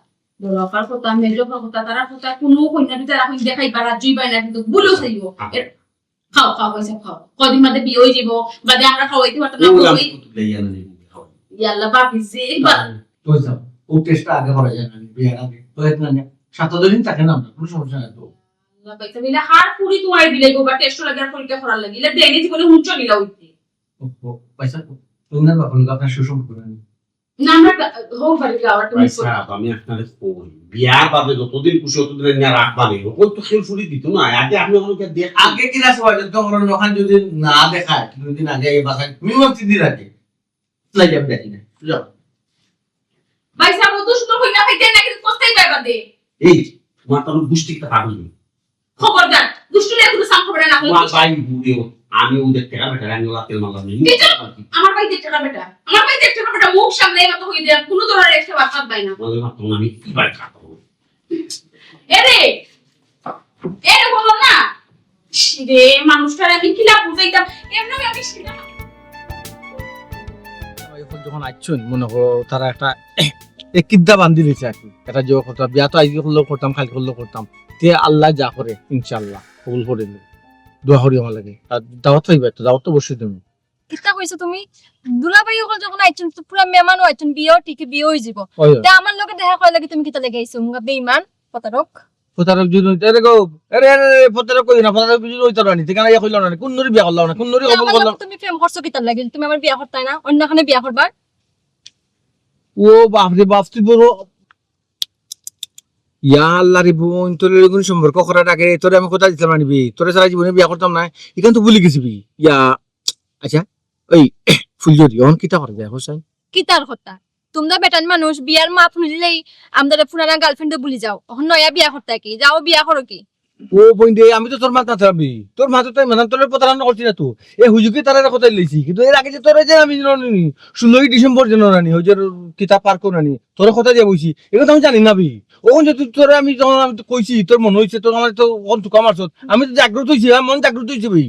বড় আপার কথা, মেজো আপার কথা, তারার কথা, কোনো কইনা যদি তারা কইন দেখাই বা রাজ্যই পায় না, কিন্তু ভুলেও চাইব। এর খাও, খাও, পয়সা খাও। কদিন বাদে বিয়া হয়ে যাবো, বাদে আমরা খাওয়াইতে পারতাম না, ওই খাওয়াই। আমি কত লইয়া না নিবো, খাওয়াই। ইয়াল্লা, বাকি যে, বা- বুঝলাম। ও টেস্টটা আগে করা যায় না, বিয়ার আগে। তো এত না, সাত আট দিন থাকে না, আমরা কোনো সমস্যা নাই তো। আল্লাহ পাইছে, মিলে হার পুরি তোমার দিলে গো, বা টেস্ট লাগে আর পরীক্ষা করার লাগে। ইলা দেয়নি জীবনে হুঁচো নিলা হইতে। ও, ও, পয়সা, তোমার বাবা হলো আপনার সুসম্পর্ক নেই। না, আমরা কা-, হোক বাড়ি যাওয়ার তুমি ভাই সাহেব, আমি আপনারে কই, বিয়ার বাদে যতদিন খুশি ততদিন নিয়ে রাখবা নি। ওই তো কেউ ফুরি দিত না, আগে আপনি ওখানে গিয়ে দেখ। আগে কি না সবাই যত বড় লোকাল যদি না দেখায়, দুদিন আগে এই বাসায় মিনিমাম তিন দিন আগে। লাই যাবে দেখি না, যাও। ভাই সাহেব, ও তো শুধু হইনা হইতে না, কিন্তু কোথায় পাইবা দে? এই, তোমার তো আমি গুষ্টি একটা পাগল। খবরদার, দুষ্টুমি একটু সাম খবরে না হইলে। তোমার ভাই বুড়িও, আমি ওদের টাকা বেটা, আমি ওরা তেল মারলাম না। কি চাও? আমার ভাই যে টাকা বেটা, আমার ভাই যে টাকা বেটা, মুখ সামনে এই মতো হয়ে দেয়, কোনো ধরনের একটা বার্তা পাই না। ওদের মারতাম না, আমি কি বাড়ি খাবো? এরে, এরে বলো না। রে, মানুষটার আমি কিলা বুঝাইতাম, এমনি আমি সিধা। এখন যখন আইছুন, মনে করো তারা একটা, এক কিদ্দা বান্ধি দিছে আর কি। এটা যে কথা, বিয়া তো আইজকে করলেও করতাম, কালকে করলেও করতাম। তে আল্লাহ যা করে, ইনশাআল্লাহ, কবুল করে নিবে। দোয়া করি আমার লাগি। আর দাওয়াত পাইবা তো, দাওয়াত তো অবশ্যই তুমি। কিতা কইছো তুমি? দুলাভাই অকল যখন আইছুন, তো পুরা মেহমানও আইছুন, বিয়াও ঠিকই বিয়া হয়ে যাব। ওই, ওই। তা আমার লগে দেখা করার লাগি তুমি কিতা লাগি আইছো? মুগা বেঈমান, প্রতারক। প্রতারক যদি হইতে, এরে গো, এরে, এরে, এরে, প্রতারক কই না, প্রতারক যদি হইতে পারি, ঠিকানা ইয়া কইলো না, কোন নুরি বিয়া করলাম না, কোন নুরি তা কবুল আমার করলাম? লগে তুমি প্রেম করছো কিতার লাগি? তুমি আমার বিয়া করতায় না, অন্য খানে বিয়া করবা? ও বাপ রে বাপ, তুই বড়, ইয়া আল্লাহ রে বোন, তোর এরকম সম্পর্ক করার আগে তোরে আমি কথা দিতাম না নিবি, তোরে সারা জীবনে বিয়া করতাম না, এখান তো ভুলে গেছিবি। ইয়া, আচ্ছা, ওই ফুলঝুরি, এখন কিতা করে যায় হোসেন? কিতার কথা? তোমরা বেটান মানুষ, বিয়ার মাত শুনলেই আমরা পুরানা গার্লফ্রেন্ড ভুলি যাও। এখন নয়া বিয়া করতে কি? যাও বিয়া করো কি? ও বোন রে, আমি তো তোর মাত না থাকবি, তোর মাত তো মানে তোর প্রতারণা করছি না তো। এ হুজুকে তারা কথা লইছি, কিন্তু এর আগে যে তোর যে আমি জানি ষোলোই ডিসেম্বর যেন রানি, ওই যে কিতা পার্ক রানি, তোর কথা দিয়ে বইছি, এগুলো তো আমি জানি না বি। ওখান যে তুই তোর আমি যখন আমি তো কইছি, তোর মনে হইছে, তোর আমার তো অন তুকা মারছত, আমি তো জাগ্রত হইছি, আমার মন জাগ্রত হইছে বি।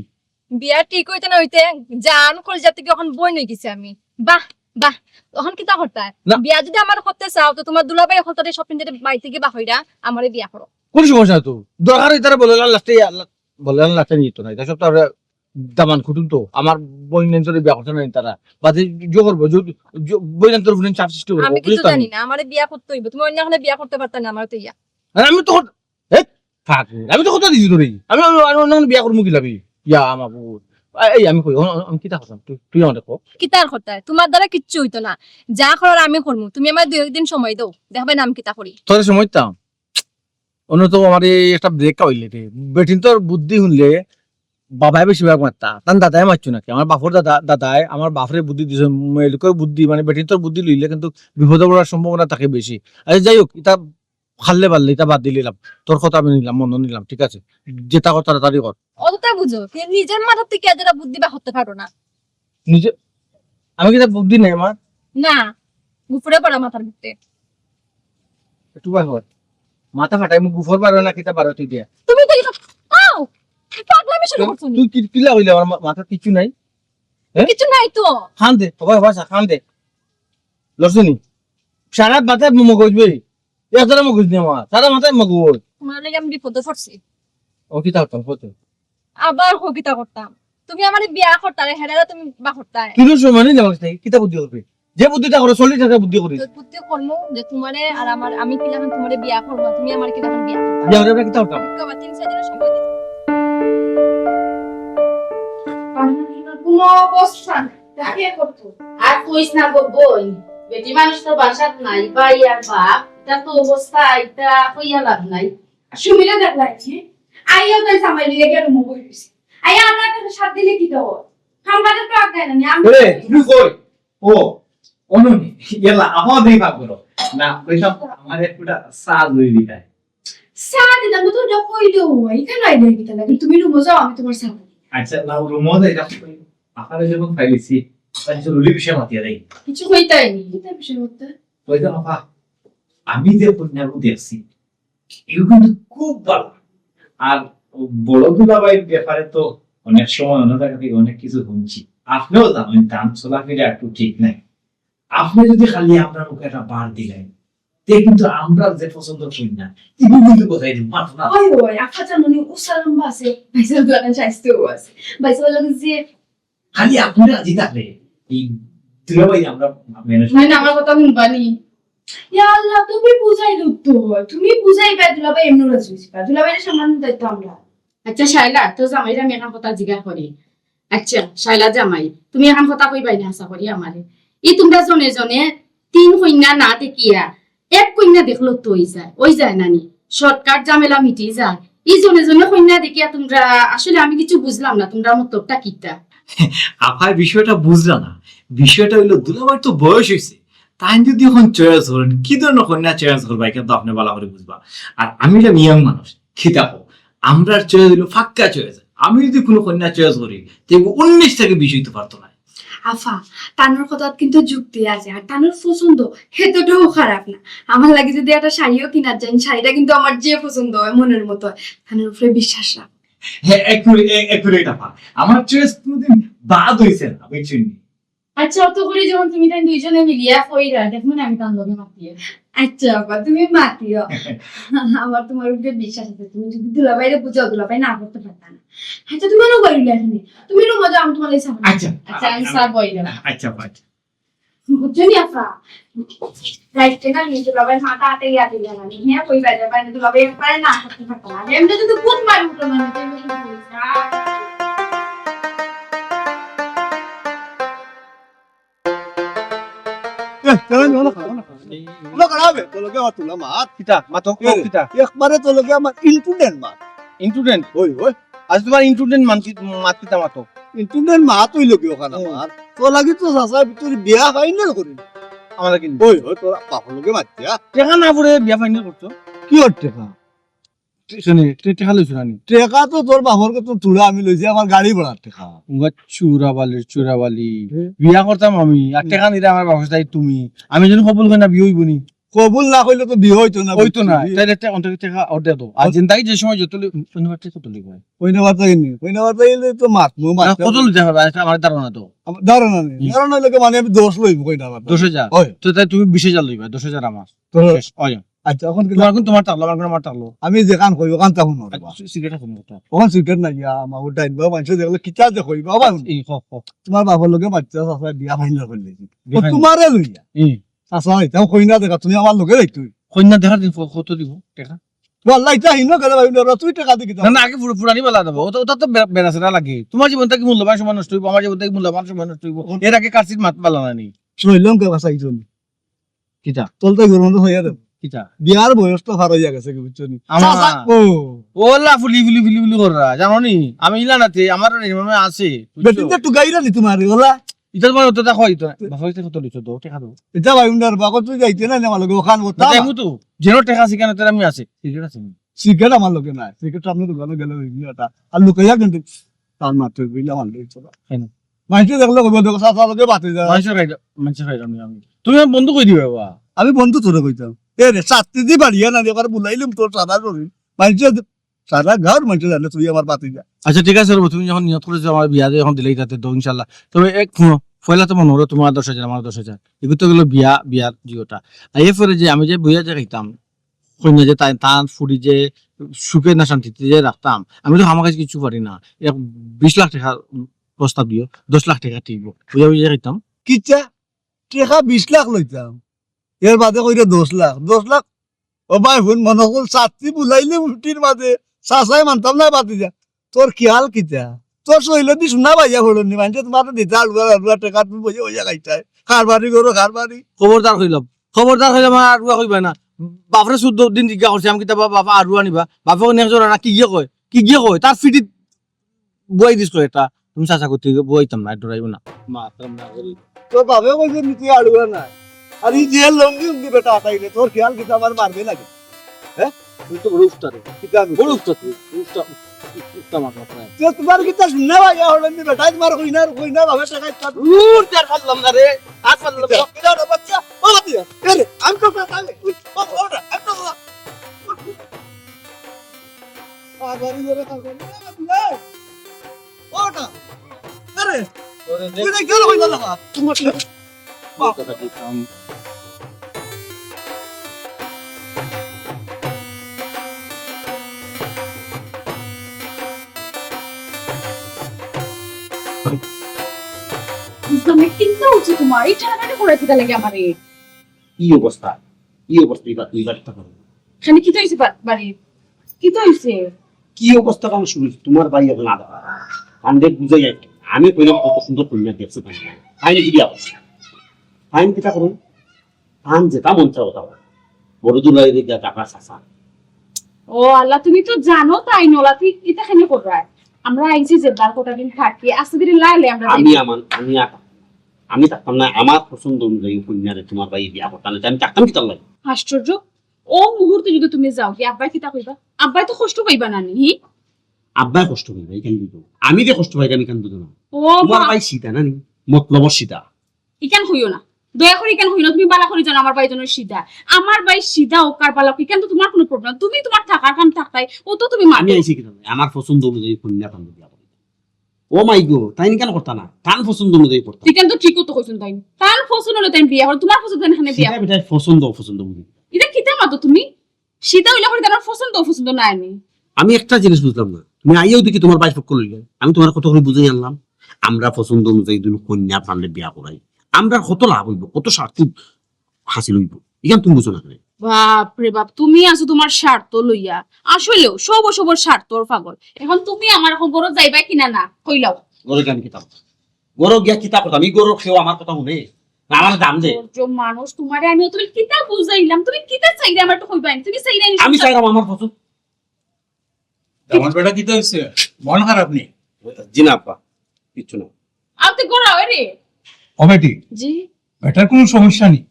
বিয়া ঠিক হইতে না হইতে জান কলেজের থেকে এখন বই নিয়ে গেছি আমি। বাহ, বাহ, তখন কিতা করতায়? না। বিয়া যদি আমার করতে চাও, তো তোমার দুলাভাই এখন তাদের শপিং যেতে বাড়ি থেকে বাহইরা আমারে বিয়া করো। কোন সমস্যা তো? দরকার হইতে বলে লাস্টে, বলে লাস্টে নিত না, এটা সব তো আমরা দামান কুটুম তো, আমার বইন নেন তোরে বিয়া করতে নাই তারা। বাদে জো করবো, জো, জো, বইন নেন তোর ফোনে চাপ সৃষ্টি করবো, আমি কিছু বুঝতে জানি পারলি? না, আমারে বিয়া করতে হইব। তুমি অন্য খানে বিয়া করতে পারতা না, আমার তো ইয়া। আর আমি তো কত-, এ, থাক, আমি তো কথা দিছি তোরে। আমি, আমি, আমি অন্য খানে বিয়া করবো কি লাভি? ইয়া, আমার বউ। এই, আমি কই, অন-, অন-, আমি কিতা করতাম? তুই, তুই আমারে ক। কিতার কথা? তোমার দ্বারা কিচ্ছু হইতো না। যা করার আমি করমু। তুমি আমার দুই একদিন সময় দাও। দেখবে না আমি কিতা করি। তোরে সময় দিতাম? অন্য তো আমার এই একটা ব্রেক হইলে রে। বেটিন তোর বুদ্ধি শুনলে বাবায় বেশিরভাগ মারতা। তান দাদায় মারছো নাকি? আমার বাপর দাদা, দাদায় আমার বাপরে বুদ্ধি দিছে। মেয়েলোকের বুদ্ধি, মানে বেটিন তোর বুদ্ধি লইলে কিন্তু বিপদে পড়ার সম্ভাবনা থাকে বেশি। আচ্ছা, যাই হোক, এটা খাললে বাললে, এটা বাদ দিলাম। তোর কথা আমি নিলাম, মনে নিলাম, ঠিক আছে? যেটা কর তাড়াতাড়ি কর। অতটা বুঝো, কিন্তু নিজের মাথার থেকে এতটা বুদ্ধি বার করতে পারো না। নিজে, আমি কিতা বুদ্ধি নাই আমার? না, গুফরে পড়া মাথার ভিতরে। একটু বার কর। মাথা ফাটাই, মুখ গুফর বার না, কিতা বার তুই দিয়া। তুমি তো এটা, আও! পাগলামি শুরু না, করছো নি? তুই কি, কিলা হইলে আমার মা-, মাথার কিচ্ছু নাই? হ্যাঁ? কিছু নাই তো। খান দে, বাবা, বাবা, খান দে। লড়ছে নি? সারা মাথায় মগজ বে। এক হাজার মগজ নেই আমার। সারা মাথায় মগজ। তোমার লাগি আমি বিপদে পড়ছি। ও কিতা করতাম, কত? আবার কো কিতা করতাম? তুমি আমারে বিয়া করতারে, হেরারে তুমি বা করতায়। তুই তো সমানই না, কিতা বুদ্ধি করবে? যে বুদ্ধিটা করে, চল্লিশ হাজার বুদ্ধি করি। তোর বুদ্ধি করমু যে তোমারে আর আমার, আমি কিলাখান তোমারে বিয়া করমু, তুমি আমারে কিলাখান বিয়া করবা। বিয়া করে আমরা কিতা করতাম? বাবা, তিন চার দিনের সময় দিন। কোনো অবস্থা নাই। তাকে করতো। আর কইস না গো বইন, বেটি মানুষ তো বাসাত নাই, ভাই আর বাপ, ইতা তো অবস্থা, ইতা কইয়া লাভ নাই। সুমিরে দেখলাই কি? আইয়াও তাই জামাই লইয়া গিয়া রুমো বই রইছে। আইয়া আমরা তো সাত দিনে কি দেবো? খাম বাজার তো আগায় না নি, আমরা এরে, তুমি কই? ও, অনুনি, ইয়াল্লা, আমার দেই ভাগ করো। না, কইতাম, আমার এক ফুটা চা লই দিতাই। চা দিতাম তো, ওটা কই দেবো? এখানে আইলে কিতা লাগে? তুমি রুমো যাও, আমি তোমার চা বানাই। আচ্ছা, না, রুমো যাই, এটা কই? আপনারা যখন পাইছি, তাই জরুরি বিষয় মাতিয়া দেই। কিছু কইতাই নি। কিতা বিষয় করতে? কইতাম, আপা, আমি যে কন্যাগু দেখছি, এও কিন্তু খুব ভালা। আর বড় দুলাভাইর ব্যাপারে তো অনেক সময় অন্য জাগা থাকি অনেক কিছু হুনছি। আপনেও জানইন, তান চলাফিরা একটু ঠিক নাই। আপনে যুদি খালি আমরার মুখে একটা বার দিলাইন, তে কিন্তু আমরার যে পছন্দ কইন না, ইগু কিন্তু গজাই দিন, মাত না। ওই, ওই, আফা জানো নি, উষা লম্বা আছে, ভাইসাব দোকান শাইস্তেও আছে। ভাইসাব লাগে যে খালি আপনে রাজি থাকলে, এই দুলাভাই আমরা ম্যানেজ মানে, আমার কথা হুনবা নি? ইয়া আল্লাহ, তুমি বুঝাই দিও তো, তুমি বুঝাইবা, দুলাভাই এমনে রাজি অইছে। দুলাভাইরে সম্মান দিতাম আমরা। আচ্ছা, শায়লা, তো জামাইরে আমি এখন কথা জিজ্ঞাসা করি। আচ্ছা, শায়লা জামাই, তুমি এখন কথা কইবায় না, আশা করি আমারে। ই তোমরা জনে জনে তিন কইন্যা না দেখিয়া এক কইন্যা দেখলো তো অই যায়, অই যায় না নি? শর্টকাট ঝামেলা মিটি যায়। ই জনে জনে কইন্যা দেখিয়া তোমরা, আসলে আমি কিছু বুঝলাম না, তোমরা মতলবটা কিতা? আফায় বিষয়টা বুঝলা না। বিষয়টা অইলো দুলাভাইর তো বয়স অইছে, তাইন যুদি এখন চয়েস করইন, কি ধরনের কইন্যা চয়েস করবা, ইখান তো আপনে ভালা করি বুঝবা। আর আমি অইলাম ইয়াং মানুষ, কিতা কও, আমরার চয়েস অইলো ফাক্কা চয়েস। আমি যুদি কুনু কইন্যা চয়েস করি, তে উনিশ থাকি বিশ অইতো পারতো নায়। আফা, তানর কথাত কিন্তু যুক্তি আছে, আর তানর পছন্দ এতটাও খারাপ না। আমার লাগি যুদি একটা শাড়িও কিনাত যাইন, শাড়িটা কিন্তু আমার যে পছন্দ অয়, মনের মতো অয়, তানর উপরে বিশ্বাস রাখো। হ্যাঁ, accurate, এ-, accurate আফা। আমার চয়েস কুনুদিন বাদ অইছে না, বুঝছইন নি? আচ্ছা, অত করি যখন তুমি তাইন দুইজনে মিলিয়া কইরা, দেখমু নে আমি তান লগে মাতিয়া। আচ্ছা বাবা, তুমি মাতিও। আমার তোমার উপরে বিশ্বাস আছে, তুমি যুদি দুলাভাইরে বুঝাও, দুলাভাই না করতে পারতা না। আচ্ছা, তুমি অনো বইরইলা কেনে? তুমি রুমো যাও, আমি তোমার লাগি চা বানাই। আচ্ছা, আচ্ছা, আমি আ-, চা বইলাম। আচ্ছা, আচ্ছা। বুঝছো নি আফা? রাইতে না, দুলাভাই মাথা আতে ইয়া দিলা না। হ্যাঁ, কই বাইরে বাইরে দুলাভাই একবারে না করতে পারতা না। এমনে যুদি ভূত মারি উঠো না, তুমি কি করিস? এ, চলো, চলো, খাও না, খাও না। ওলা খারাপ, তোর লগে আমার তুলা মাত। কিতা? মাতো, এ, কিতা? একবারে তোর লগে আমার intruder মাত। Intruder? ওই, ওই। আজ তোমার intruder মাত কিতা মাতো? Intruder মাত অইলো কি অখান হুম। আমার? তোর লাগি তো চাচায় তোর বিয়া final করি। আমার লাগি নি? ওই, ওই, তোর বাপর লগে মাতিয়া। টেকা না পড়ে বিয়া final করছো? কিওর টেকা? তে-, শুনি, তুই টেকা লইছ না নি? টেকা তো তোর বাপর কাছ তো তুলা আমি লইছি, আমার গাড়ি ভাড়ার টেকা। উঙ্গা চুরাবালির চুরাবালি। হুম। বিয়া করতাম আমি, আর হুম। টেকা নিলে আমার বাপর তাই তুমি। আমি যদি কবুল করি না, বিয়া অইবো নি? কবুল না কইলে তো বিয়া অইতো না, অইতো না। বুঝছি। তাইলে তে-, অন্তত টেকা অর্ধেক দাও। আর অ- জিন্দাই যে সময় যত লই-, কইনা বার্তা কত লইবা? কইনা বার্তা কিনি? কইনা বার্তা গেলে তো মাত, মো না, মাত। কত লইতে হবে? আচ্ছা, আমার ধারণা তো। আমার ধারণা নেই। হুম। ধারণা লইলে মানে আমি দশ লইব কইনা বার্তা। দশ হাজার? হয়। তো তাই তুমি বিশ হাজার লইবা, দশ হাজার আমার। তো শেষ, অয়। আচ্ছা, অখন কিতা? তোমার কোন তোমার থাকলো, আমার কোন আমার থাকলো। আমি যেখান কই, ওখান তখন হবে। আচ্ছা, সিগারেট আছে না? ওখান সিগারেট নাই, ইয়া, আমার ওটা আনবো, মানুষ দেখলে কিতা যে কইবা, বাবা। এই, হ, হ। তোমার বাবার লগে বাচ্চা আছে, বিয়া final করলে। বিয়া ও final। তোমারে লইয়া। হুম। আচ্ছা, এটা কইনা দেখা, তুমি আমার লগে যাইতো। কইনা দেখার দিন ক-, কত দিব টাকা? ওয়াল্লাহ, এটা হিনো গেলে ভাই, ওরা তুই টাকা দি কিতা? না, না, আগে পুরো-, পুরানি বালা দেবো। ওটা, ওটা তো বে-, বেড়া সেরা লাগে। তোমার জীবনটা কি মূল্যবান সময় নষ্ট হইবো, আমার জীবনটা কি মূল্যবান সময় নষ্ট হইবো? ও। এর আগে কার সাথে মাত বালা না নি? রইলাম কে বাসাই জন্য। কিতা? তলতাই গরম তো হইয়া দেবো। কিতা? বিয়ার বয়স তো পার হইয়া গেছে, কি বুঝছো নি? আমার চাচা, ও। ওলা ফুলি ফুলি ফুলি ফুলি কররা, জানো নি? আমি ইলা নাতে, আমার রে, মানে আছে, বুঝছো? বেটিন তো একটু গাইরা নি তোমার, ওলা? ইটা তোমার অতটা কয়, ইটা। বাবা, ইটা কত লইছো? দশ টাকা দাও। এটা ভাই, উনার বাবা তুই যাইতে না, আমার লগে ওখান করতাম। যাইমু তো, যেন টাকা আছে, কেন তোর আমি আছে। সিগারেট আছে নি? সিগারেট আমার লগে নাই, সিগারেট সামনে দোকানে গেলে ওই নিয়ে ওটা। আর লুকাইয়া কিন্তু তার মাত্র বুঝলে আমার লগে চলা। কেন? মানুষে দেখলে কইবো, "দেখো, চাচা লগে বাতে যায়।" মানুষের খাইলাম, মানুষের খাইলাম না আমি। তুমি আমার বন্ধু কই দিবে বাবা? আমি বন্ধু তোরে কইতাম। এ রে, শাস্তি দি বাড়িয়া না, এবার বুলাইলাম তোর সাদা শরীর। মানুষে সারা গাঁওর মানষে জানে তুই আমার ভাতিজা। আচ্ছা, ঠিক আছে রে, তুমি যখন নিয়ত করেছো আমার বিয়া যে এখন দিলেই তাতে দাও ইনশাল্লাহ। তবে এক হুনো, পয়লা তো মনো করো তুমার দশ হাজার, আমার দশ হাজার, এগুলো তো গেলো বিয়া, বিয়ার জিওটা। আর এরপরে যে আমি যে বইয়া যে খাইতাম, কইনা যে তাই, তার ফুড়ি যে সুখে না শান্তিতে যে রাখতাম, আমি তো আমার কাছে কিছু পারি না। এক বিশ লাখ টেকা প্রস্তাব দিও, দশ লাখ টেকা টিকবো, বুঝা বুঝা খাইতাম। কিচ্ছা, টেকা বিশ লাখ লইতাম, এর বাদে কইরে দশ লাখ, দশ লাখ। ও ভাই, হুন, মনো কর, ছাত্রী বুলাইলে উল্টির মাঝে, চাচায় মানতাম না ভাতিজা। তোর খেয়াল কিতা? তোর শরীরে দি শুনা ভাইয়া হলো নি, মানষে তুমার তো দিতা আলুয়া, আলুয়া টেকা, তুমি বইয়া বইয়া খাইতায়। কারবারি করো, কারবারি। খবরদার কইলাম, খবরদার কইলাম, আর আরুয়া কইবা না। বাপরে চৌদ্দ দিন জিজ্ঞা করছি, আমি কিতা বাবা, বাবা আরুয়া নিবা? বাপে কোন একজন না, কি গিয়ে কয়, কি গিয়ে কয়? তার ফিটিত বুয়াই দিস কয় একটা, তুমি চাচা করতে বুয়াইতাম না, ডরাইবো না। মাতলাম না করি। তোর বাপে কইছে নি তুই আড়ুয়া না। আর এই যে লঙ্গি উঙ্গি বেটা আতাইলে, তোর খেয়াল কিন্তু আমার মারবে লাগে। হ্যাঁ? তুই তো বড় উস্তাদ রে। কিতা আমি? বড় উস্তাদ তুই। উস্তাদ, উস্তাদ মাত মাত না। তো তোমার কিতা শুনে ভাই, হলো নি বেটা, তোমার কইনা, কইনা বাপে টাকা ইচ্ছা। দূর, আর পারলাম না রে। আর পারলাম না। কিতা রে বাচ্চা? ও দিয়া। এ রে, আমি তো কথা আমি। ও, ও, আমি তো কথা। আবার এই জায়গায় কাজ করে। ওটা। আরে, ওরে দেখ। তুই দেখে গেল কই গেল? তোমার কথা দিতাম। বুঝলাম না, কিতা অইছে তোমার? এই টানাটানি করে কিতা লাগে আমারে? কি অবস্থা? কি অবস্থা? এবার দুইবার একটা করো। এখানে কিতা অইছে বা-, বাড়ির? কিতা অইছে? কি অবস্থা কাম শুরু হইছে? তোমার ভাই এখন আদা। কান্দে বুঝাই আর কি। আমি কইলাম কত সুন্দর কইনা দেখছো তুমি। তাই নাকি দিয়া অবস্থা? তাই কিতা করুন? তান যেটা মন চায় ওটা করুন। বড় দুলাই রে গিয়া টাকা চাচা। ও আল্লাহ, তুমি তো জানো তাই নলা, তুই ইতা কেনে কররায়? আমরা আইছি যে বার কটা দিন থাকি, আস্তে ধীরে লাইলে আমরা আমি যাই। আমার, আমি আর, আমি থাকতাম না, আমার পছন্দ অনুযায়ী কইনারে তোমার ভাই বিয়া করতাম না, আমি থাকতাম কিতার লাগি? আশ্চর্য, ও মুহূর্তে যদি তুমি যাও, কি আব্বায় কিতা কইবা? আব্বায় তো কষ্ট পাইবা না নি? আব্বায় কষ্ট পাইবা, এখান বুঝো। আমি যে কষ্ট পাই, আমি এখান বুঝো না। ও তোমার মা। ভাই সিধা না নি? মতলবর সিধা। ইখান কইও না, দয়া করি ইখান কইও না। তুমি বালা করি জানো আমার ভাই জনের সিধা। আমার ভাই সিধা ও কার বালা, ইখান তো তোমার কোনো প্রবলেম। তুমি তোমার থাকার কাম থাকতাই, ও তো তুমি আমি মাতো। আইছি কিতার লাগি? আমার পছন্দ অনুযায়ী কইনা পান বিয়া করি। ও মাই গো, তাইন কেনে করতা না? তান পছন্দ অনুযায়ী করতা। ইখান তো ঠিকও তো কইছইন তাইন। তান পছন্দ হলে তাইন বিয়া করো, তোমার পছন্দ তাইন এখানে বিয়া সিধা করো। বেটায় পছন্দ অপছন্দ বুঝে। ইটা কিতা মাতো তুমি? সিধা অইলে করি তার পছন্দ অপছন্দ নাই নি। আমি একটা জিনিস বুঝলাম না, তুমি আইয়াও দেখি তোমার ভাইর পক্ষ লইয়া, আমি তোমার কত করি বুঝাই আনলাম, আমরা পছন্দ অনুযায়ী তুমি কইনা পানলে বিয়া করাই, আমরা কত লাভ অইবো, কত স্বার্থ হাসিল অইবো, ইখান তুমি বুঝো না কেনে? বাপ রে বাপ, তুমি আছো তোমার স্বার্থ লইয়া, আসলেও সব সবর স্বার্থর পাগল। এখন তুমি আমার এখন ঘরো যাইবা কিনা না কইলাও? ঘরো গিয়া আমি কিতা করতাম? ঘরো গিয়া কিতা করতাম? এই ঘরর কেউ আমার কথা হুনে? না, আমার দাম দে। আশ্চর্য মানুষ, তোমারে আমি তুমি কিতা বুঝাইলাম? তুমি কিতা চাইরে আমার একটু কইবা নি? তুমি চাইরায় নি আমি সংসার? চাইরাম আমার পছন্দ। দামান বেটা কিতা অইছে? মন খারাপ নি? জি না আব্বা, কিচ্ছু না। আতে গোড়া ওরে। ও বেটি, জি। বেটার কোনো সমস্যা নেই।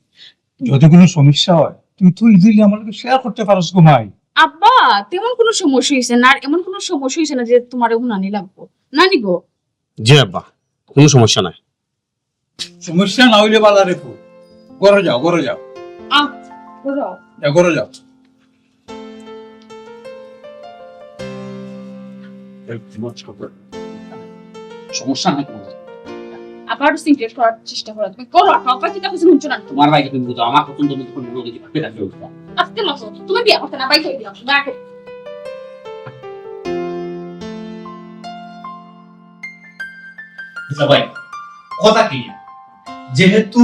যদি কোনো সমস্যা হয়, তুই তো ইজিলি আমার লগে শেয়ার করতে পারস গো মাই। আব্বা, তেমন কোনো সমস্যা হইছে না, আর এমন কোনো সমস্যা হইছে না যে তোমারে হুনানি লাগবো। না নি গো? জি আব্বা, কোনো সমস্যা নাই। সমস্যা না হইলে বালা রেখো। ঘরো যাও, ঘরো যাও। আহ, ঘরো যাও। যাও, ঘরো যাও। এই তোমার ছোট সমস্যা নাই কোনো। আবার সিনক্রিয়েট করার চেষ্টা করো। তুমি করো, আব্বা কিতা কিছু শুনছো না। তোমার ভাইরে তুমি বুঝাও, আমার পছন্দ মতো কোনো লোক যদি ভাবে রাখবে ওটা। আজকে মতো তুমি বিয়া করতে না, বাইরে হয়ে যাও। বাইরে। দুলাভাই, কথা কি? যেহেতু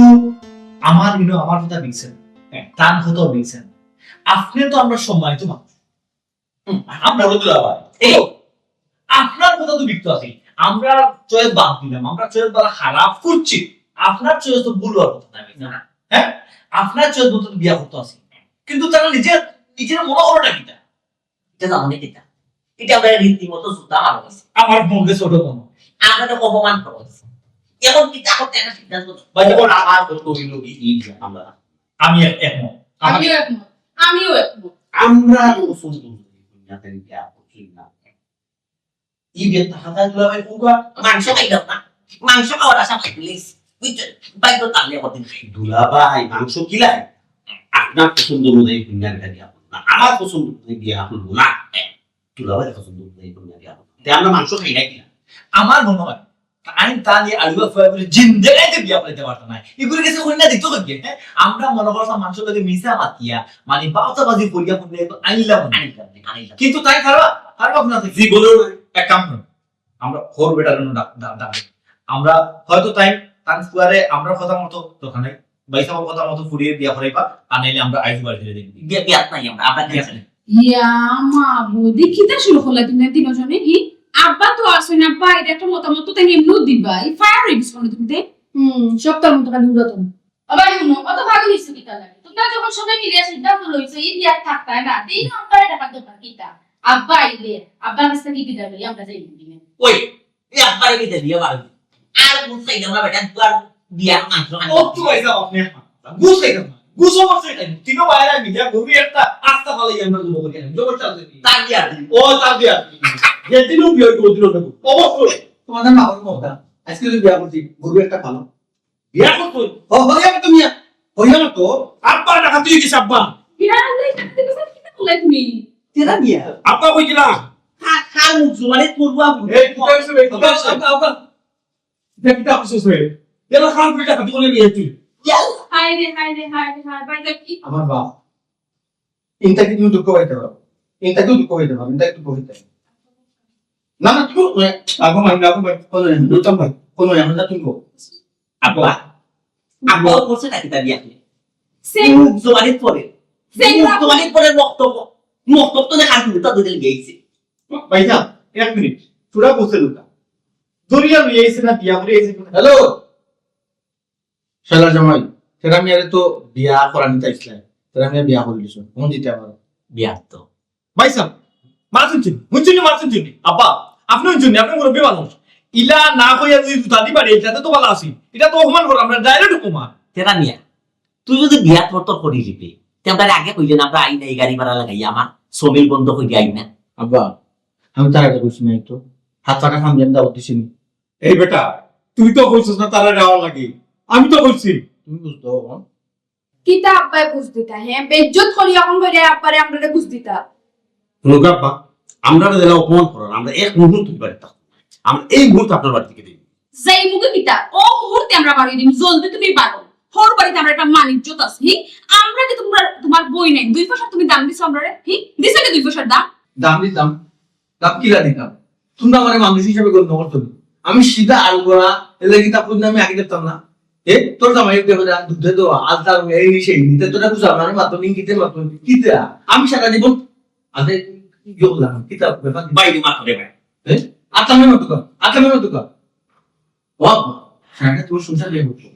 আমার ইনো আমার কথা বিকছে না, হ্যাঁ। তান কথাও বিকছে না। আপনি তো আমরা সম্মানিত মানুষ। হুম, আমরা বড় দুলাভাই। এই, আপনার কথা তো বিকতো আছে। আমরা চয়েস বাদ দিলাম, আমরা চয়েস বালা খারাপ করছি। আপনার চয়েস তো ভুল হওয়ার কথা না, না। হ্যাঁ? আপনার চয়েস মতো বিয়া করতে আছে। কিন্তু তারা নিজে, নিজের মনে করোটা কিতা? এটা তো আমি কিতা? এটা আমরা রীতিমতো জুতা মারা হয়েছে। আমার মুখে ছোট কোনো। আমরা তো অপমান করা হয়েছে। এখন কিতা করতে একটা সিদ্ধান্ত নাও। ভাই, যখন আমার ভুল করি লোক এই যে আমরা। আমি এক-, একমত। আমার আমিও একমত। আমিও একমত। আমরা পছন্দ করি না, তাই বিয়া করছি না। এই বিয়ে তো হাজার দুলাভাই পুরা মাংস খাইলাম না। মাংস খাওয়ার আশা পাই, প্লিজ। বুঝছেন? ভাই তো তাহলে কদিন খাই। দুলাভাই, মাংস কিলাই? আপনার পছন্দ অনুযায়ী কইনা বিয়া করবো না। আমার পছন্দ অনুযায়ী বিয়া করবো না। দুলাভাইর পছন্দ অনুযায়ী কইন্যা বিয়া করতাম। তে আমরা মাংস খাই না কিনা? আমার মনে হয়, আইন তা নিয়ে আলুয়া ফুয়া করে জিন্দেগাইতে বিয়া করাইতে পারতো না। এগুলো গেছে কইন্যা দিত কই গিয়া, হ্যাঁ? আমরা মনে করতাম মাংস লাগে মিছা মাতিয়া, মানে বাউতাবাজি করিয়া কইন্যা এগুলো আইলাম না। আনিলাম না, আনিলাম। কিন্তু তাই খারাপ, খারাপ না থাকি। জীবনেও না। এক কাম করুন, আমরা হর বেটার জন্য ডাক, ডাক, ডাক। আমরা হয়তো তাই তান ফুয়ারে আমরা কথা মতো দরকার নাই, ভাই সাহেব কথা মতো ফুরিয়ে বিয়া করাইবা, আর নাইলে আমরা আইজ বাড়ি ফিরে দিন। বিয়া, বিয়া নাই আমরা, আমরা বিয়া নাই। ইয়া মা বৌদি, কিতা শুরু করলা তুমি তিনজনে? ই আব্বা তো আসো না, আব্বা এটা একটা মতামত তো তাই এমনিও দিবা। এই ফায়ার হয়ে গেছো তুমি তাই? হুম, সপ্তাহ মতো খালি উড়াতো না। আবার হুনো, অত ভাগ নিছো কিতা লাগে? তোমরা যখন সবাই মিলে সিদ্ধান্ত লইছো, এই বিয়ার থাকতায় না, দিন অন্তরে টাকার দরকার কিতা? আব্বা আইলে, আব্বার কাছ থেকে বিদায় লই, আমরা যাই দিনে। ওই, এই আব্বারে বিদায় দিয়া বাড়ি। আর বুঝ খাইতাম না বেটা, তুই আর বিয়ার মাংস খাবি। ও, তুই আইসা আপনি বুঝ খাইতাম না। বুঝো মারছে তাই। তিনো বাইরে মিলে গরু একটা আস্তা ফালাই আমরা জব করি। জবর চাল দিবি। তার বিয়ার দিন। ও, তার বিয়ার দিন। যেদিনও বিয়ে করবো, দিনও দেবো। অবশ্যই। তোমাদের মা বাবার কথা। আজকে যদি বিয়া করছি, গরু একটা ভালো। বিয়া করতো? ও, হইয়া তো মিয়া। হইয়া তো। আব্বা ডাকাতি হয়ে গেছে, আব্বা। বিয়ার আগে ডাকাতি হয়ে গেছে, কিতা করলে তুমি? তেরা বিয়া। আব্বা কই গেলা? খা-, খার মুখ জোয়ারে করবো আব্বু। এই, কোথায় আছে রে? কোথায় আছে? আব্বা, আব্বা। এটা কিতা করছিস রে? এলা খান পিঠা খাতি করে নিয়ে তুই। ইয়াল্লা। হায় রে, হায় রে, হায় রে, হায়। ভাই, এটা কি? আমার বাপ। ইনটা কি তুমি দুঃখ পাইতে পারো? ইনটা কি দুঃখ পাইতে পারো? ইনটা কি দুঃখ পাইতে পারো? না, না, তুমি, এ, আগো ভাই, আগো ভাই, কোনো নেই, দুতাম ভাই, কোনো নেই, আমরা তুমি গো। আব্বা, আব্বা, ও করছে নাকি তা বিয়া? সে মুখ জোয়ারে পড়ে। সে মুখ জোয়ারে পড়ে রক্ত, রক্ত তো দেখা আর তা দুদিন গেছে। ভাইজান, এক মিনিট, তোরা বসে লোকা। দরিয়া লইয়া আইছে না, বিয়া করে আইছে? হ্যালো, শালা জামাই, তেরা মিয়ারে তো বিয়া করানি চাইছিলাম, তেরা মিয়া বিয়া করে দিছো, কোন দিতে আমার বিয়া তো। ভাইসাব, মা শুনছেন, শুনছেন, মা শুনছেন। আব্বা, আপনি শুনছেন, আপনি মুরব্বী মানুষ। ইলা না কইয়া যদি জুতা দি বাড়ি, এটাতে তো ভালো আছি। এটা তো অপমান করা, আমরা ডাইরেক্ট অপমান। তেরা মিয়া, তুই যদি বিয়া তোর তোর করি দিবে, তে আমরা আগে কইলে না, আমরা আই নাই, গাড়ি ভাড়া লাগাই, আমার সমিল বন্ধ করি আই না। আব্বা, আমি তার আগে কইছি নাই তো। হাত পাকা সামনে আমি দাওয়াত দিছি নি। এই বেটা, তুই তো কইছস না তারা যাওয়া লাগে, আমি তো কইছি। তুমি বুঝতো এখন। কিতা আব্বায় বুঝ দিতা, হ্যাঁ? বেইজ্জত করি এখন কইরে আব্বারে আমরারে বুঝ দিতা। হুনো গো আব্বা, আমরারে যেলা অপমান করার, আমরা এক মুহূর্ত এই বাড়িত থাকতাম না। আমরা এই মুহূর্তে আপনার বাড়ি থেকে দিই। যেই মুখে কিতা, ও মুহূর্তে আমরা বাড়ি দিম, জলদি তুমি বারো। হর বাড়িতে আমরা একটা মান ইজ্জত আছে, হি? আমরা কি তোমরা, তোমার বই নাই, দুই পয়সা তুমি দাম দিছো আমরারে, হি? দিছো কি দুই পয়সার দাম? দাম দিতাম, দাম কিলা দিতাম? তোমরা আমারে মানুষ হিসাবে গণ্য করতো না। আমি সিধা আলগোড়া, এর লাগি তা খুঁজ আমি আগে দেখতাম না। এ, তোর জামাই উঠে বলে, "আর দুধে তো আলতা এই সেই নিতে তোরা বুঝা না, আমি মাত্র নিন কিতে মাত্র কিতে?" আমি সারা জীবন আদে ইয়ে করলাম, কিতা ব্যাপার? বাইরে মাথা দেবে। এ? আতলামি মতো কর, আতলামি মতো কর। ও আব্বা, সারাটা তোমার সংসার নিয়ে করতো।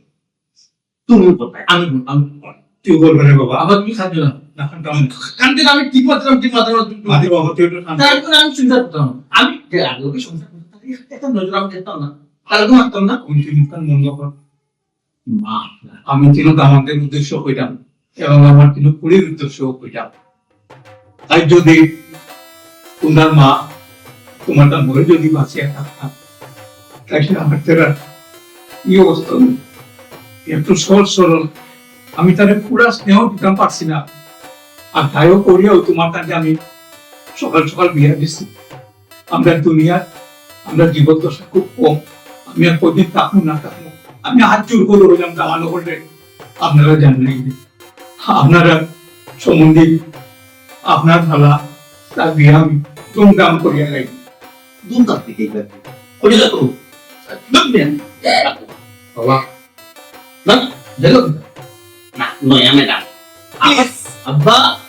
তুমি কোথায়? আমি বল-, আমি বল-, তুই বলবে রে বাবা। আবার তুমি কাঁদবে না। না, কাঁদতাম না। কাঁদতে না, আমি ঠিক মাত্র, ঠিক মাত্র, আরে বাবা, তুই একটু শান্ত হ। তারপরে আমি চিন্তা করতাম। আমি যে আগে ওকে সংসার করতে থাকি, একটা নজর আমি দেখতাম না। তাহলে তো মারতাম না। তুমি তুই মুখখান বন্ধ কর। মা, আমি কিন্তু আমাদের উদ্দেশ্য কইতাম এবং আমার কিন্তু পুরীর উদ্দেশ্য কইতাম। তাই যদি তোমার মা, তোমার তার মরে যদি বাঁচিয়া থাকতাম, তাই সে আমার তেরা এই অবস্থা হলো। একটু সহজ সরল, আমি তারে পুরা স্নেহ দিতাম পারছি না। আর তাইও করিয়াও তোমার তাকে আমি সকাল সকাল বিয়া দিছি। আমরা দুনিয়ার, আমরা জীবদ্দশা খুব কম। আমি আর কদিন থাকবো না থাকবো, আমি হাত জোর করে রইলাম, দামান করলে আপনারা জানলেন, আপনারা সম্বন্ধে আপনার ভালা তার বিয়া আমি ধুমধাম করিয়া গাই। ধুমধাম থেকে এই ব্যাপারে। করিয়া তো। ধুমধাম। বাবা। না, গেল কোথায়? না, নয়া ম্যাডাম। আব্বা, আব্বা,